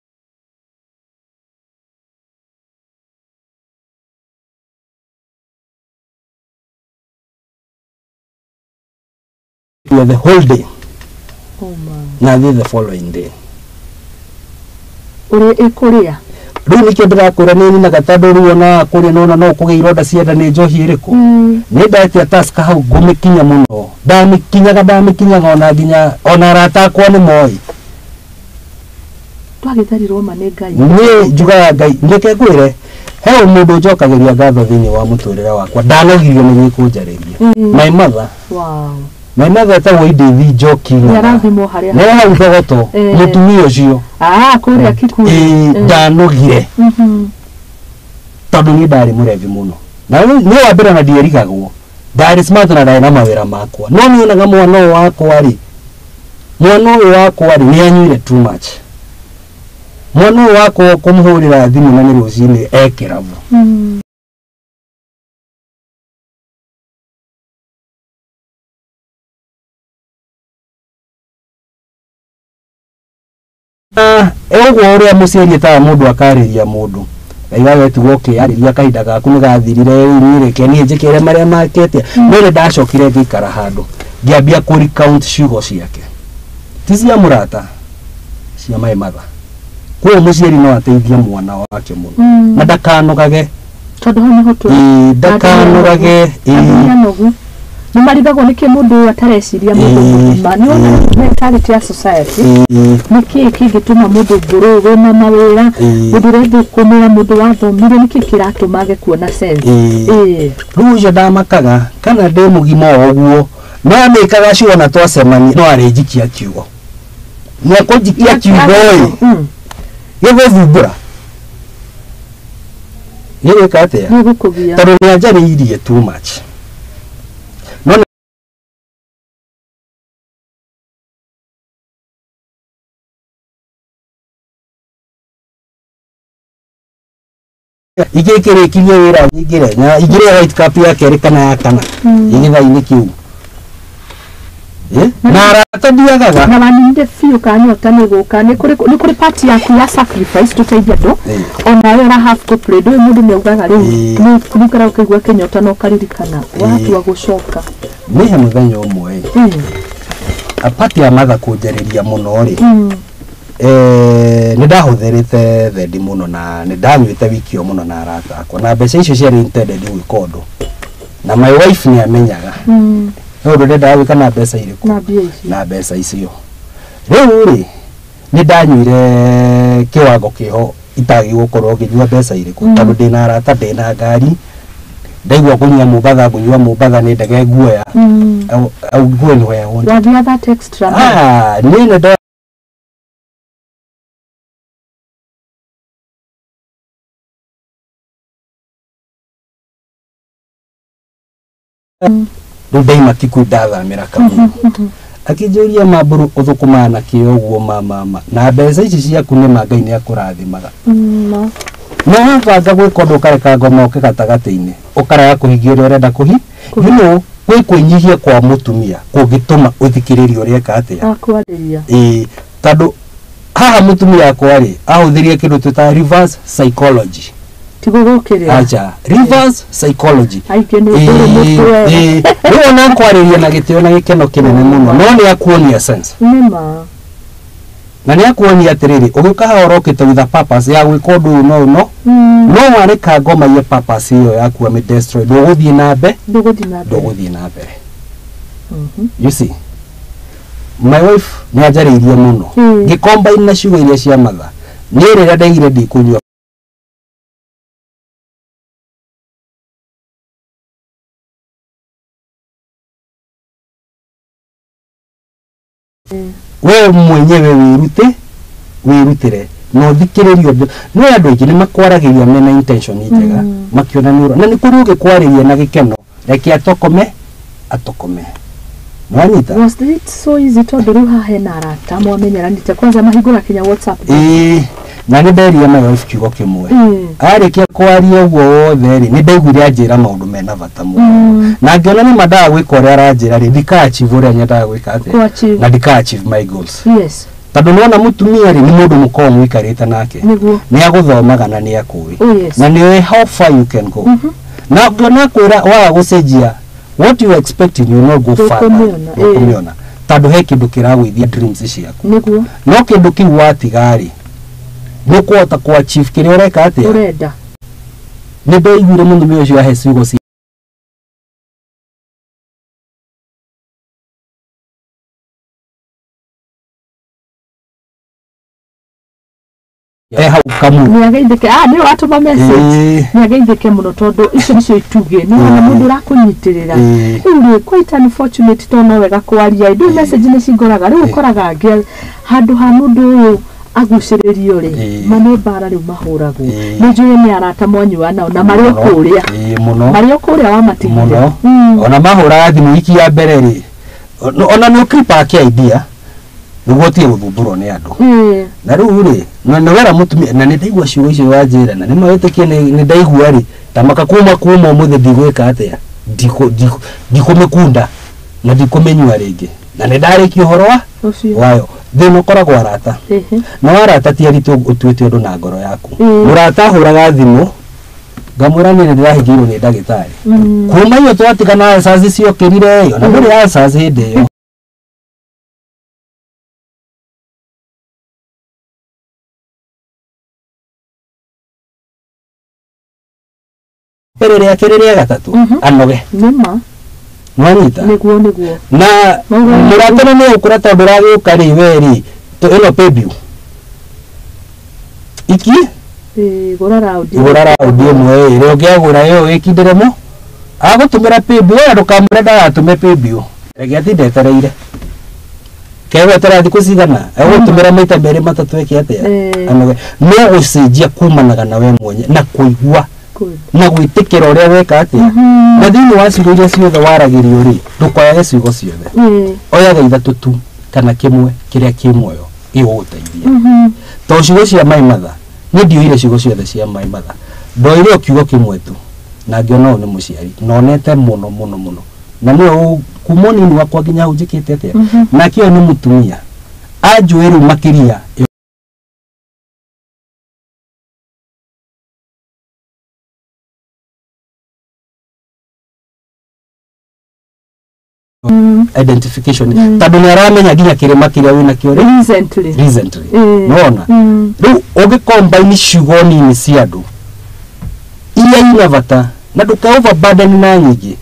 the whole day Oh my. na thiĩ the following day. Ũrĩa ĩkũrĩa. Rĩu nĩkĩo ndĩrakwĩra nĩ ninaga tondũ rĩu ona kũrĩa nona no kũgĩa ironda cienda nĩ njohi ĩrĩkũ. Nĩ ndatia taska hau ngũmĩkinya mũno, ndamĩkinyaga ndamĩkinyaga ona nginya ona arata akwa nĩ moĩ. Twagĩtharirwo ma nĩ Ngai. Niĩ njugaga Ngai reke ngwĩre he mũndũ njokagĩria ngatho thĩinĩ wa mũtũrĩre wakwa ndanogirio nĩ gĩkũnjarĩria. My mother. My mother etagwo Edith Njoki. Nĩ arathimwo harĩa. Nĩ hau Thogoto. Mũtumia ũcio. Ah, kũrĩa Kikuyu. Ĩĩ, ndanogire tondũ niĩ ndarĩ mũrevi mũno na niĩ wa mbere na ndierigagwo ndarĩ smart na ndarĩ na mawĩra makwa no niĩ onaga mwana ũyũ wakwa rĩ, mwana ũyũ wakwa rĩ nĩ anyuire too much, mwana ũyũ wakwa kũmũhũrĩra thimũ na nĩ rũcinĩ e kĩrabu. Ũguo ũrĩa mũciari etaga mũndũ akarĩria mũndũ ngaiga wetigwo ũkĩarĩria kahinda gaku nĩ gathirire rĩu niĩ reke niĩ njĩkĩre marĩa makĩte no nĩ ndacokire ngĩikara handũ ngĩambia kũ recount ciugo ciake ti cia mũrata cia my mother. Koguo mũciari no ateithie mwana wake mũno na ndakanogage. Tondũ hau nĩho tũrĩ. Ĩĩ, ndakanogage. Andũ Ĩĩ. nĩ anogu nĩ marigagwo nĩkĩ mũndũ ũyũ atareciria mũndũ mũgima nĩ ona mentality ya society. Nĩkĩ kĩngĩtũma mũndũ ngũrũ wĩna mawĩra, mũndũ ũrethũkũmĩra, mũndũ wathomire, nĩkĩ kĩratũma age kuona sense? Ĩĩ. Rĩu ũcio ndamakaga kana ndĩ mũgima o ũguo no amĩkaga ciona twacemania no arĩnjikia kiugo nĩ akũnjikia kiugo ĩ gĩgũthumbũra gĩgwĩka atĩa? Nĩ gũkũgia. Tondũ nĩ anjarĩirie too much no ingĩkĩrĩkirie wĩra nyingĩre na ingĩre white cup ya kerĩ kana ya kana gĩgĩtha-inĩ kĩu. Eh? Na arata ndiagaga. Na waninire biũ kanyota nĩ gũka nĩ kũrĩ part yaku ya sacrifice tũteithie andũ onawe ũra have to play ndũĩ mũndũ nĩ augaga rĩu nĩ kũrikara ũkaigua kĩnyota na ũkaririkana watua gũcoka. Nĩ he mũthenya ũmwe ĩ apati ya matha kũnjarĩria mũno rĩ, nĩ ndahũthĩrĩte thendi mũno na nĩ ndanyuĩte wiki ĩyo mũno na arata akwa na mbeca icio ciarĩ intended gwĩka ũndũ na my wife nĩ amenyaga nĩ ũndũ ndendaga gwĩka na mbeca irĩkũ. Na mbia icio. Na mbeca icio rĩu rĩ nĩ ndanyuire kĩwango kĩho itagĩ gũkorwo ngĩnyua mbeca irĩkũ tondũ ndĩna arata ndĩna ngari ndaigua kũnyua Mombatha ngũnyua Mombatha nĩ ndege nguoya. Au go anywhere I want. Wathia that extra mile. Ah, niĩ nĩ rĩu ndaima Kikuyu ndathamĩra Kamuyu akĩnjũria mambũrũ ũthũkũmaga na kĩo ũguo ma na mbeca ici ciaku nĩ ma Ngai nĩ akũrathimaga. No. No wabanga gwĩka ũndũ ũkareka ngoma ũke gatagatĩ-inĩ ũkarega kũhingia ũrĩa ũrenda kũhi you know gwĩ kwĩnyihia kwa mũtumia kũngĩtũma ũthikĩrĩrie ũrĩa eka atĩa. Akwarĩria. Ĩĩ tondũ haha mũtumia akwa rĩ ahũthĩrire kĩndũ twĩtaga reverse psychology. Ti gũgũkĩrĩra. Acha reverse psychology. Aingĩ nĩ ũrĩ mũtwe. Ĩĩ, rĩu ona akwarĩria na gĩtĩo na gĩkeno kĩnene mũno no nĩ akuonia sense. Nĩ ma. Na nĩ akuonia atĩrĩrĩ ũgĩũka haha ũrokĩte with a purpose ya gwĩka ũndũ ũyũ no no no wareka ngoma iye purpose ĩyo yaku amĩ destroy ndũgũthiĩ na mbe Ndũgũthiĩ na mbere. Ndũgũthiĩ na mbere. You see my wife nĩ anjarĩirie mũno ngĩcombine na ciugo iria cia matha niĩ rĩrĩa ndaigire ndikũnyua. We mwenyewe wĩrute wĩrutĩre Na ũthikĩrĩrie ũndũ no andũ aingĩ nĩ makwaragĩria mena intention njega, makiona nĩ na nĩ kũrĩ ũgĩkwarĩria na gĩkeno, reke atokome atokome, nĩwanyita? Was it so easy? Tondũ rĩu haha hena arata mwamenyeranĩte kwanza mahingũra kinya WhatsApp. Ĩĩ, na nĩ nderire my wife kiugo kĩmwe. Arĩkia kwaria ũguo wothe rĩ, nĩ ndaiguire anjĩra maũndũ mena bata mũno, na ngĩona nĩ mandaga gwĩka ũrĩa aranjĩra rĩ, ndika achieve ũrĩa nyendaga gwĩka atĩa, Ku-achieve. na ndika achieve my goals, tondũ nĩwona mũtumia rĩ, nĩ mũndũ mũkoragwo mũikarĩte nake, nĩ agũthomaga na nĩ akũĩ, na nĩ oĩ how far you can go, na ũngĩona kwĩra waga gũcenjia what you expecting, you will not go further. Ndũkũmĩona, ĩĩ. Ndũkũmĩona, tondũ he kĩndũ kĩragũithia dreams ciaku, no kĩndũ kĩu watiga-rĩ, nĩ ũkũhota kũ achieve kĩrĩa ũreka atĩa, ũrenda. Nĩ ndaiguire mũtumia ũcio ahe ciugo cia e hau kamu. Nĩ ageithĩke, ah, nĩ ũratũma message. Nĩ ageithĩke mũno, tondũ icio nĩcio itugĩ, nĩ wona mũndũ ũrakũnyitĩrĩra. Rĩu rĩ, quite unfortunate, tondũ no wega kwaria, ndũ message nĩ cingoraga rĩu, ũkoraga angĩ handũ ha mũndũ ũyũ agucĩrĩrio rĩ, ma nĩ mbara rĩu mahũragwo. Nĩ njũĩ nĩ arata mwanyua nao na marĩ o kũrĩa, Ĩĩ, mũno. marĩ o kũrĩa wamatigire. Mũno. Ona mahũraga thimũ wiki ya mbere rĩ, ona nĩ ũkripa idea nĩguo ũtige gũthumbũrwo nĩ andũ. Na rĩu rĩ, na nĩ wera mũtumia, na nĩ ndaigua ciugo icio wanjĩra, na nĩ mawĩtĩkie nĩ ndaigua rĩ, ta maka kuma ũmũthĩ ndigwĩka atĩa, ndikũmĩkunda na ndikũmĩnyua rĩngĩ, na nĩ ndarĩkia ũhoro wa ũcio wayo. Thĩna ũkoragwo arata, no arata ti aritũ ũtuĩte ũndũ na ngoro yaku. Mũrata ahũraga thimũ, ngamwĩra niĩ nĩ ndĩrahingĩirwo nĩ ndagĩtarĩ, kuma iyo twatigana answers ciokĩrire ĩyo na ndũrĩ answers hĩndĩ ĩyo. Mbere rĩa kerĩ, rĩa gatatũ, anoge. Nĩma. Nĩwanyita? Nĩguo. Na mũrata nĩ ũkũra, tondũ ũragĩũka rĩ, we rĩ, ĩno pay bill iki. Ĩĩ, gũra raundi. Gũra raundi ĩmwe ĩrĩa ũngĩagũra ĩyo wĩkindĩre mo agũtũmĩra paybill, wena ndũkamwĩre ndagatũme paybill, reke atinde etereire, kegweterera thikũ cigana, egũtũmĩra maita merĩ matatũ eke atĩa, anoge. No gũcenjia kumanaga na we mwenye na kũigua na gwĩtĩkĩra ũrĩa weka atĩa, na thĩinĩ wa ciugo iria ciothe waragĩrio rĩ, ndũkoyage ciugo ciothe, oyaga ithatũ tu kana kĩmwe kĩrĩa kĩ muoyo gĩgũgũteithia, tondũ ciugo cia my mother, niĩ ndioire ciugo ciothe cia my mother, ndoire o kiugo kĩmwe tu, na ngĩona ũyũ nĩ mũciari nonete mũno mũno mũno, na nĩwe kuma ũnini wakwa nginya hau njĩkĩte atĩa, nake ũyũ nĩ mũtumia anjũĩ rĩu makĩria. Identification, tondũ nĩ aramenya nginya kĩrĩma kĩrĩa wĩnakĩo rĩ Recently. Recently. Nona rĩu ũngĩcombine ciugo nini cia andũ iria ina bata, na ndũka overburden na nyingĩ,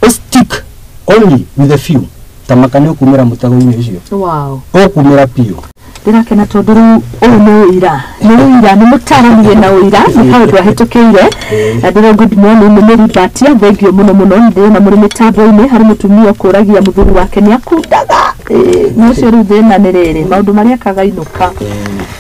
stick only with a few, ta maka nĩ ũkumĩra mũtego-inĩ ũcio, ũkumĩra biũ. Ndĩrakena tondũ rĩu ũyũ nĩ ũira, nĩ ũira, nĩ mũtaarani wĩna ũira, nĩ kaũndũ ahĩtũkĩire. Na ndĩra good morning nĩ Mĩribatia, thengio mũno mũno. Nĩ ndĩrona mũrĩ mĩtambo-inĩ, harĩ mũtumia ũkũragia mũthuri wake nĩ akundaga. Ĩĩ, na ũcio rĩu thĩna nĩ rĩrĩ, maũndũ marĩa akaga inũka,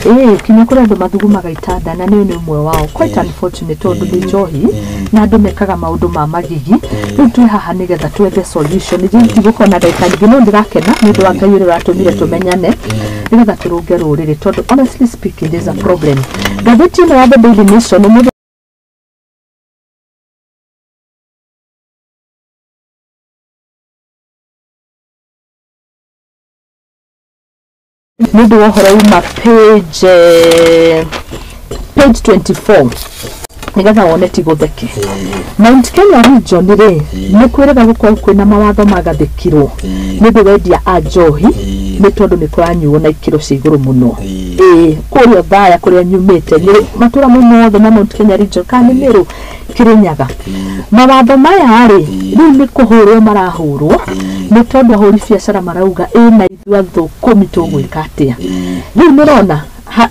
ĩĩ, kinya kũrĩ andũ mathugumaga itanda, na nĩ ũmwe wao. Quite unfortunate, tondũ nĩ njohi na andũ mekaga maũndũ ma magigi. Rĩu twĩ haha nĩgetha twethe solution. Ithuĩ ndigũkorwo na ndagĩka nyingĩ, no ndĩrakena nĩ ũndũ wa Ngai ũrĩa ũratũmire tũmenyane nĩgetha tũrũnge rũrĩrĩ, tondũ honestly speaking, there's a problem. Ngathĩti ĩno ya The Daily Nation ũmũthĩ nĩ ũndũ wa ũhoro uma page 24, nĩgetha wone ti gũtheke. Mount Kenya region rĩ, nĩ kwĩrĩga gũkorwo kwĩna mawatho magathĩkirwo nĩ ũndũ wendia a njohi, nĩ tondũ nĩ kũranyuo na ikĩro cia igũrũ mũno. Ĩĩ, kũrĩa Othaya kũrĩa nyumĩte, nĩ matũra mau mothe ma Mount Kenya region, kana nĩ Meru, Kĩrĩnyaga, mawatho maya rĩ, rĩu nĩ kũhũrwo marahũrwo, nĩ tondũ ahũri biacara marauga ĩna ithuĩ athũkũmi tũgwĩka atĩa? Rĩu nĩrona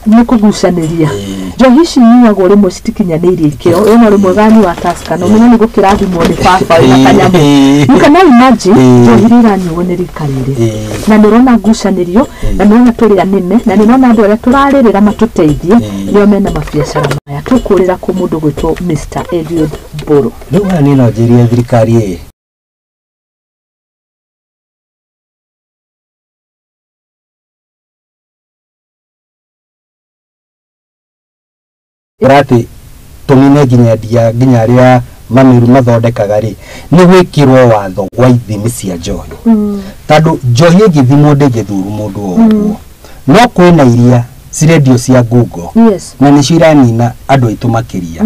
Nĩ kũgucanĩria njohi ici nyuagwo rĩmwe citikinyanĩirie ikĩro ĩno rĩmwe ganyua Tusker na ũmenye nĩ gũkĩrathimwo nĩ baba wĩna kanyamũ. You cannot imagine njohi iria iranyuo nĩ rika rĩrĩ, na nĩ ũrona ngucanĩrio, na nĩ ũrona tũrĩ anĩme, na nĩ ũrona andũ arĩa tũrarĩrĩra matũteithie nĩo mena mabiacara maya. Tũkũrĩra kũ mũndũ gwĩtwo Mr. Eliud Mbũrũ? Rĩu haha niĩ no njĩrie thirikari ĩ atĩ tũnine nginya endia nginya arĩa mamiru mathondekaga rĩ, nĩ gwĩkĩrwo watho wa ithimi cia njohi, tondũ njohi ĩngĩthimwo ndĩngĩthuru mũndũ o ũguo. No kwĩna iria cirendio cia ngungo na nĩcio iranina andũ aitũ makĩria.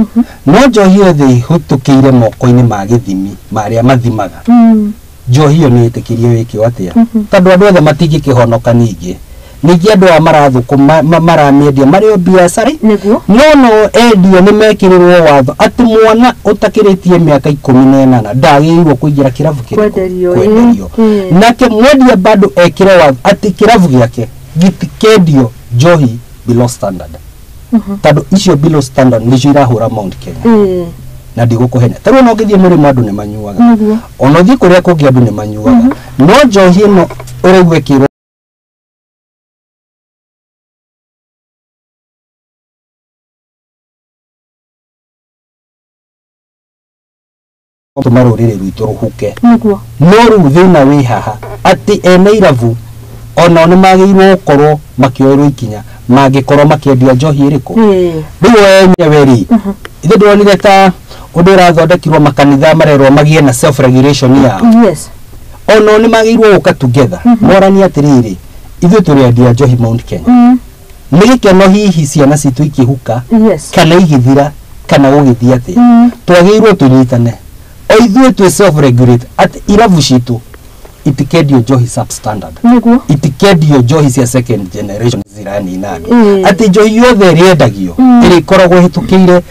No njohi yothe ĩhĩtũkĩire moko-inĩ ma gĩthimi ma arĩa mathimaga, njohi ĩyo nĩ ĩtĩkĩrie wĩkĩo atĩa, tondũ andũ othe matingĩkĩhonoka. Ningĩ andũ aya marathũkũma maramĩendia marĩ o biacara, no endia nĩ mekĩrĩrwo watho atĩ mwana ũtakĩrĩtie mĩaka 18 ndagĩrĩirwo kũingĩra kĩrabu kĩrĩkũ? Kwenderio, Kwenderio. Nake mwendia bado ekĩre watho atĩ kĩrabu gĩake gĩtikendio njohi below standard, tondũ icio below standard nĩcio irahũra Mount Kenya. Na ndigũkũhenia, ta rĩu ona ũngĩthiĩ mũrĩmo andũ nĩ manyuaga, ona ũthiĩ kũrĩa kũngĩ andũ nĩ manyuaga, no njohi ĩno ũraigua ĩkĩrwo tũma rũrĩrĩ rwitũ rũhuke. No rĩu thĩna wĩ haha atĩ ene irabu onao nĩ magĩrĩirwo gũkorwo makĩoerwo ikinya mangĩkorwo makĩendia njohi ĩrĩkũ. Rĩu wenyewe rĩ, ithe ndĩronire ta ũndũ ũrathondekirwo makanitha marerwo magĩe na self regulation yao. Onao nĩ magĩrĩirwo gũka together moranie atĩrĩrĩ, ithuĩ tũrĩendia njohi Mount Kenya, nĩ gĩkeno hihi ciana citũ ikĩhuka kana igĩthira kana gũgĩthiĩ atĩa, twagĩrĩirwo tũnyitane o ithuĩ twĩ self regulate atĩ irabu citũ itikendio njohi substandard, itikendio njohi cia second generation ziranina andũ, atĩ njohi yothe ĩrĩendagio ĩrĩkoragwo ĩhĩtũkĩire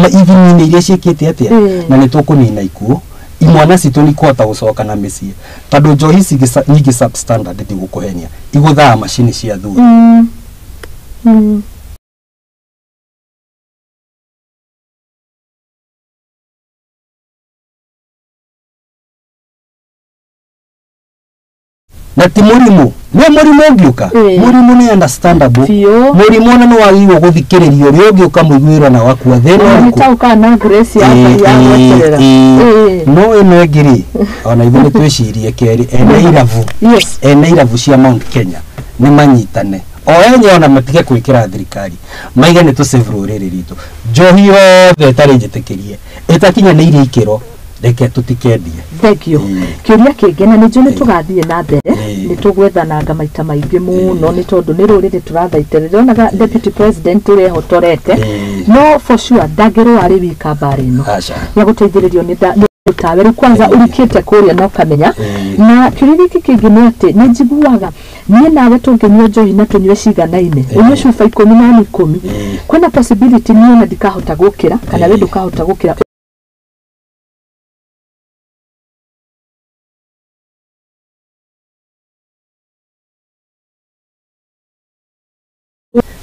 ithimi-inĩ iria ciĩkĩte atĩa, na nĩ tũkũnina ikuũ, imwana citũ nĩ ikũhota gũcoka na mĩciĩ, tondũ njohi ici nyingĩ substandard ndigũkũhenia igũthaga macini cia thuri. Na ti mũrimũ, nĩ mũrimũ ũngĩũka, mũrimũ nĩ understandable. Biũ. Mũrimũ ona nĩ wagĩrĩirwo gũthikĩrĩrio ũrĩa ũngĩũka mũiguĩrwo na wakua thĩna Ona ũrĩkũ. nĩtaukaga na grace ya Ngai ya gweterera. No ĩno ĩngĩ rĩ, ona ithuĩ nĩ twĩcirie kerĩ ene irabu, ene irabu cia Mount Kenya nĩ manyitane o enye ona matige gwĩkĩra thirikari maige nĩ tũsave rũrĩrĩ ritũ. Njohi yothe ĩtarĩ njĩtĩkĩrie ĩtakinyanĩirie ikĩro reke tũtikendie. Thank you. Kĩũria kĩngĩ, na nĩ njũĩ nĩ tũgathiĩ na mbere, nĩ tũgwethananga maita maingĩ mũno, nĩ tondũ nĩ rũrĩrĩ tũrathaitĩra. Ndĩronaga deputy president ũrĩa ehotorete, no for sure ndangĩrũa arĩ wika mbara ĩno, Aca. nĩ agũteithĩrĩrio nĩ nĩ tawe rĩu kwanza ũrikĩte kũrĩa na ũkamenya. Na kĩũria gĩkĩ kĩngĩ nĩ atĩ nĩ njiguaga niĩ nawe tũngĩnyua njohi na tũnyue ciganaine, ũnyue cuba 10 na niĩ 10, kwĩna possibility niĩ ona ndikahota gũkĩra kana we ndũkahota gũkĩra.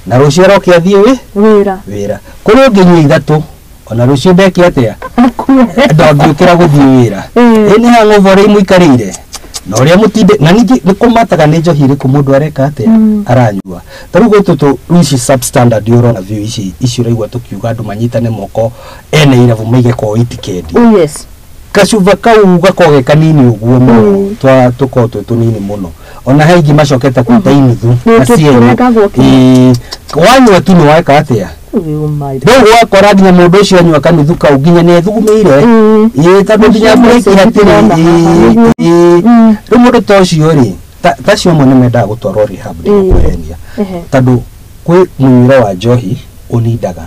Na rũciũ aroke athiĩ wĩ wĩra. Wĩra kũrĩ ũngĩnyua ithatũ ona rũciũ ndeke atĩa? Akue. Ndangĩũkĩra gũthiĩ wĩra. Ĩ nĩ hangover ũrĩa mũikarĩire na ũrĩa mũtinde, na ningĩ nĩ kũmataga nĩ njohi ĩrĩkũ mũndũ areka atĩa, aranyua. Ta rĩu gũtũ tũ rĩu ici substandard ũrona biũ ici ici ũraigua tũkiuga andũ manyitane moko ene irabu maige ko itikendi. Kacuba kau gakoragwo ge kanini ũguo mũno, twa tũkoragwo twĩ tũnini mũno, ona he ingĩ macokete gwĩta inuthu na ciene. Tũrengagwo kinya. Ĩĩ, wanyua tu nĩ weka atĩa? Oh my. Rĩu gwakora nginya mũndũ ũcio anyua kanuthu kau nginya nĩ ethugumĩire. Ĩĩ, tondũ nginya Ũcio breki message hatirĩ. ndĩrona haha, nĩguo. Ĩĩ. Rĩu mũndũ ta ũcio rĩ, ta acio amwe nĩ mendaga gũtwarwo rehab, ndĩgũkũhenia, tondũ kwĩ mũnyuĩre wa njohi ũnindaga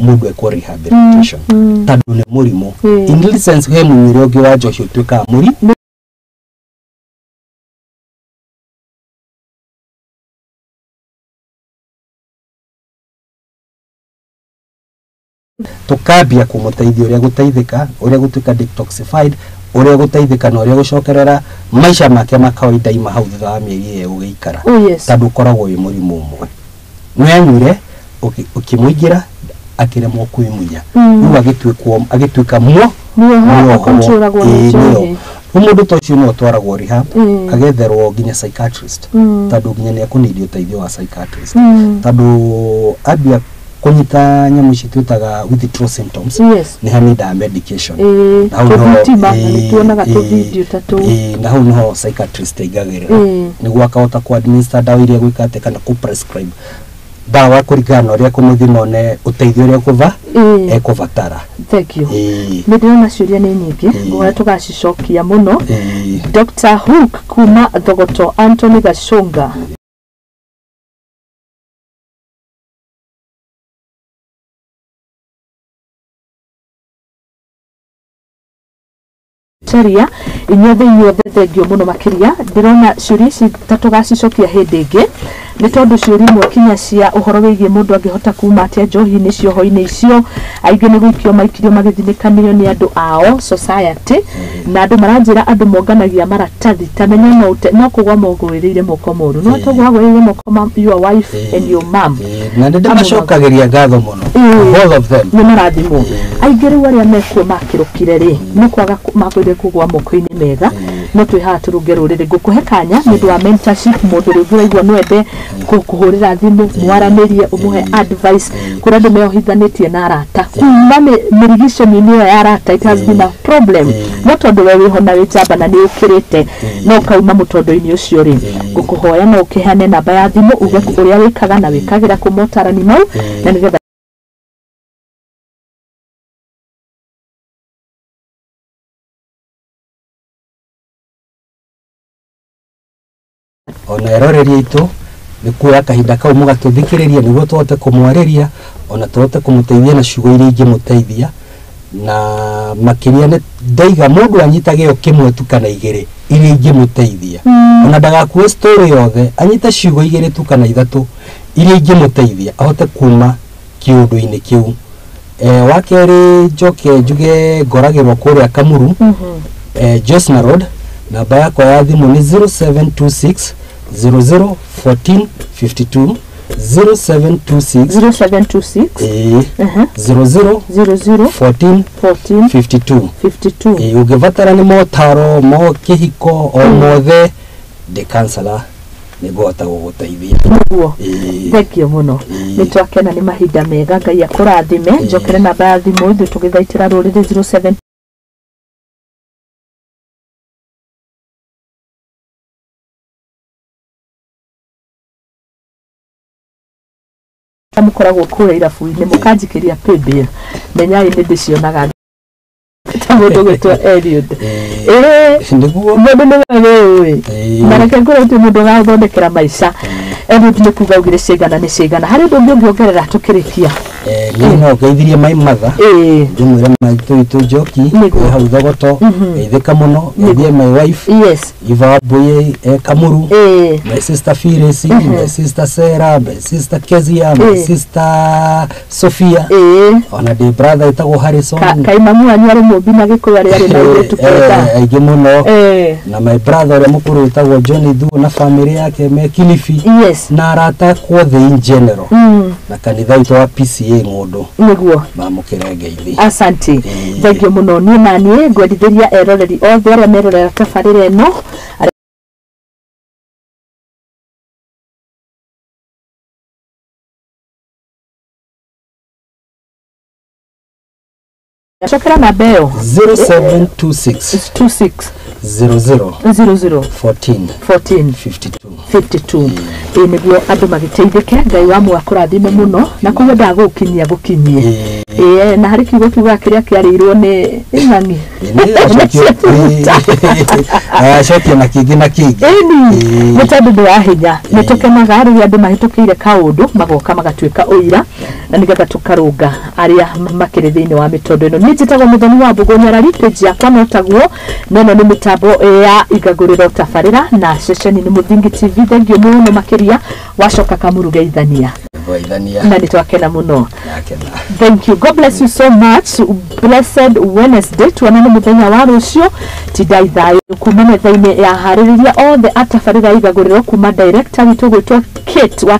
mũndũ ekwo rehabilitation, tondũ nĩ mũrimũ. In real sense, he mũnyuĩre ũngĩ wa njohi ũtuĩkaga mũri tukambia kumuteithia uria guteithika, uria gutuika detoxified, uria guteithika na uria gucokerera maica make ma kawaida ima hau thutha wa mĩeri ĩyo gũgĩikara, Oh yes. tondũ ũkoragwo wĩ mũrimũ ũmwe. Nĩanyuire ũkĩmũingĩra akĩremwo kwĩmunya rĩu agĩtuĩka muohwo rĩu mũndũ ta ũcio no atwaragwo rehab agetherwo nginya psychiatrist tondũ nginya nĩ ekũnidi ũteithio wa psychiatrist tondũ ambia kũnyita nyamũ ici twĩtaga withdrawal symptoms nĩ hanindaga medication na hau niho psychiatrist aingagĩrĩra nĩguo akahota kũ administer ndawa iria gwĩka atĩ kana kũ prescribe ndawa kũringana na ũrĩa kũmĩthima one ũteithio ũrĩa ekũbatara. Thank you. Nĩ ndĩrona ciũria nĩ nyingĩ ngũhoya tũgacicokia mũno. Dr. Hook kuma Thogoto, Anthony Gachunga. Charia inyuothe inyuothe thengio mũno makĩria ndĩrona ciũria ici ta tũgacicokia hĩndĩ ĩngĩ nĩ tondũ ciũria imwe kinya cia ũhoro wĩgiĩ mũndũ angĩhota kuma atĩa njohi-inĩ cioho-inĩ icio aingĩ nĩ gũikio maikirio magĩthinĩkanĩrio nĩ andũ ao society na andũ maranjĩra andũ monganagia maratathi ta menya no kũgwa mogũĩrĩire moko moru no tũgwa gwĩrĩire moko ma your wife and your mom na nĩ ndĩmacokagĩria ngatho mũno all of them nĩ marathimwo aingĩ rĩu arĩa mekuo makĩrũkire rĩ nĩ kwaga makwĩrire kũgwa moko-inĩ mega no twĩ haha tũrũnge rũrĩrĩ ngũkũhe kanya nĩ ũndũ wa mentorship mũndũ rĩngĩ ũraigua no ende kũhũrĩra thimũ mwaranĩrie ũmũhe advice kũrĩa andũ meohithanĩtie na arata kuma mĩrigicanio-inĩ ĩyo ya arata it has been a problem no tondũ we wĩho na wĩ njamba na nĩ ũkĩrĩte no ũkauma mũtondo-inĩ ũcio rĩ ngũkũhoya no ũkĩheane namba ya thimũ uge ũrĩa wĩkaga na wĩkagĩra kũ motarani mau na nĩgetha ona eroreri aitũ nĩ kuoya kahinda kau mũgatũthikĩrĩria nĩguo tũhote kũmwarĩria ona tũhote kũmũteithia na ciugo iria ingĩmũteithia na makĩria nĩ ndaiga mũndũ anyitage o kĩmwe tu kana igĩrĩ iria ingĩmũteithia ona ndagakue story yothe anyite ciugo igĩrĩ tu kana ithatũ iria ingĩmũteithia ahote kuma kĩũndũ-inĩ kĩu. Wa kerĩ njoke njuge ngoragĩrwo kũrĩa Kamuru Josna Road namba yakwa ya thimũ nĩ 0726 00 14 52 0726 0726 00 00 14 14 52 52. Ũngĩbatara nĩ motaro mo kĩhiko o mothe ndĩ counselor nĩ ngũhota gũgũteithia. Nĩguo thengio mũno nĩ twakena nĩ mahinda mega Ngai akũrathime njokere namba ya thimũ ithuĩ tũgĩthaitĩra rũrĩrĩ 07 mũkoragwo kũrĩa irabu-inĩ mũkanjikĩria paybill menyai nĩ ndĩcionaga ta mũndũ gwĩtwo Eliud nĩguo mũndũ nĩwe wĩũĩ na reke ngũre ti mũndũ ũgathondekera maica Eliud nĩ kuga augire ciigana nĩ ciigana harĩ ũndũ ũngĩ ũngĩongerera tũkĩrĩkia niĩ no ngeithirie my mother ndĩmwĩre maitũ witũ Njoki wĩ hau Thogoto ngeithĩka mũno ngeithie my wife yes Iva Wambui Kamuru my sister Phyllis my sister Sarah my sister Kezia my sister Sophia ona ndĩ brother ĩtagwo Harrison kaimamu wanyu arĩ mũmbi na Gĩkũyũ arĩa arĩ na airĩtu kenda aingĩ mũno na my brother ũrĩa mũkũrũ wĩtagwo John Thuo na family yake me Kilifi yes na arata akwa othe in general na kanitha witũ wa PCA Ng'ũndũ nĩguo mamũkĩre ngeithi. Asante thengio mũno niĩ na niĩ ngwendithĩria eroreri othe arĩa merorera tabarĩra ĩno cokera namba ĩyo 0726 26 00 00 14 14 52 52 ĩ nĩguo andũ magĩteithĩke Ngai wa muoyo akũrathime mũno na koguo ndagũkinyia gũkinyie ĩ na harĩ kiugo kiugaga kĩrĩa kĩarĩirwo nĩ ng'ang'i acokia na kĩngĩ na kĩngĩ ĩni nĩ tondũ nĩ wa hinya nĩ tũkenaga rĩrĩa andũ mahĩtũkĩire kaũndũ magoka magatuĩka ũira na nĩgetha tũkarũnga arĩa makĩrĩ thĩinĩ wa mĩtondo ĩno. Niĩ njĩtagwo Mũthoni wa Mbũgũ Nyarari page yakwa no taguo na ĩno nĩ mĩtambo ya Igagũrĩro tabarĩra na ceceni nĩ Mũthingi TV. Thengio mũno makĩria wacoka Kamuru geithania na nĩ twakena mũno. Thank you. God bless you so much. Blessed Wednesday. Tuonane mũthenya wa rũciũ tindai thayũ kuma metha-inĩ ya harĩrĩria othe a tabarĩra Igagũrĩro kuma director witũ gwĩtwo Kate wa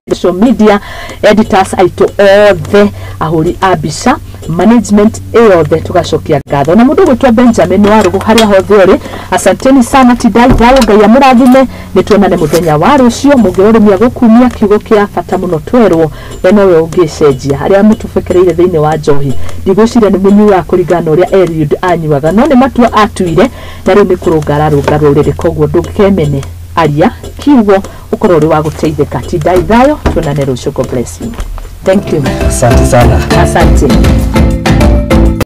Social media editors aitũ othe, ahũri a mbica, management ĩyothe, tũgacokia ngatho na mũndũ ũgwĩtwo Benjamin Warũgũ harĩa hothe ũrĩ. Asanteni sana, tindai thayũ, Ngai amũrathime. Nĩ tuonane mũthenya wa rũciũ mũngĩrũrĩmia gũkumia kiugo kĩa bata mũno twerwo we nowe ũngĩcenjia harĩa mũtũbekereire thĩinĩ wa njohi. Ndigwĩciria nĩ mũnyuaga kũringana na ũrĩa Eliud anyuaga, no nĩ matua atuire na rĩu nĩ kũrũnga ararũnga rũrĩrĩ. Koguo ndũkemene, aria kiugo ũkorwo ũrĩ wa gũteithĩka. Tindai thayũ, tuonane rũciũ. God bless you. Thank you. Asante sana. Asante.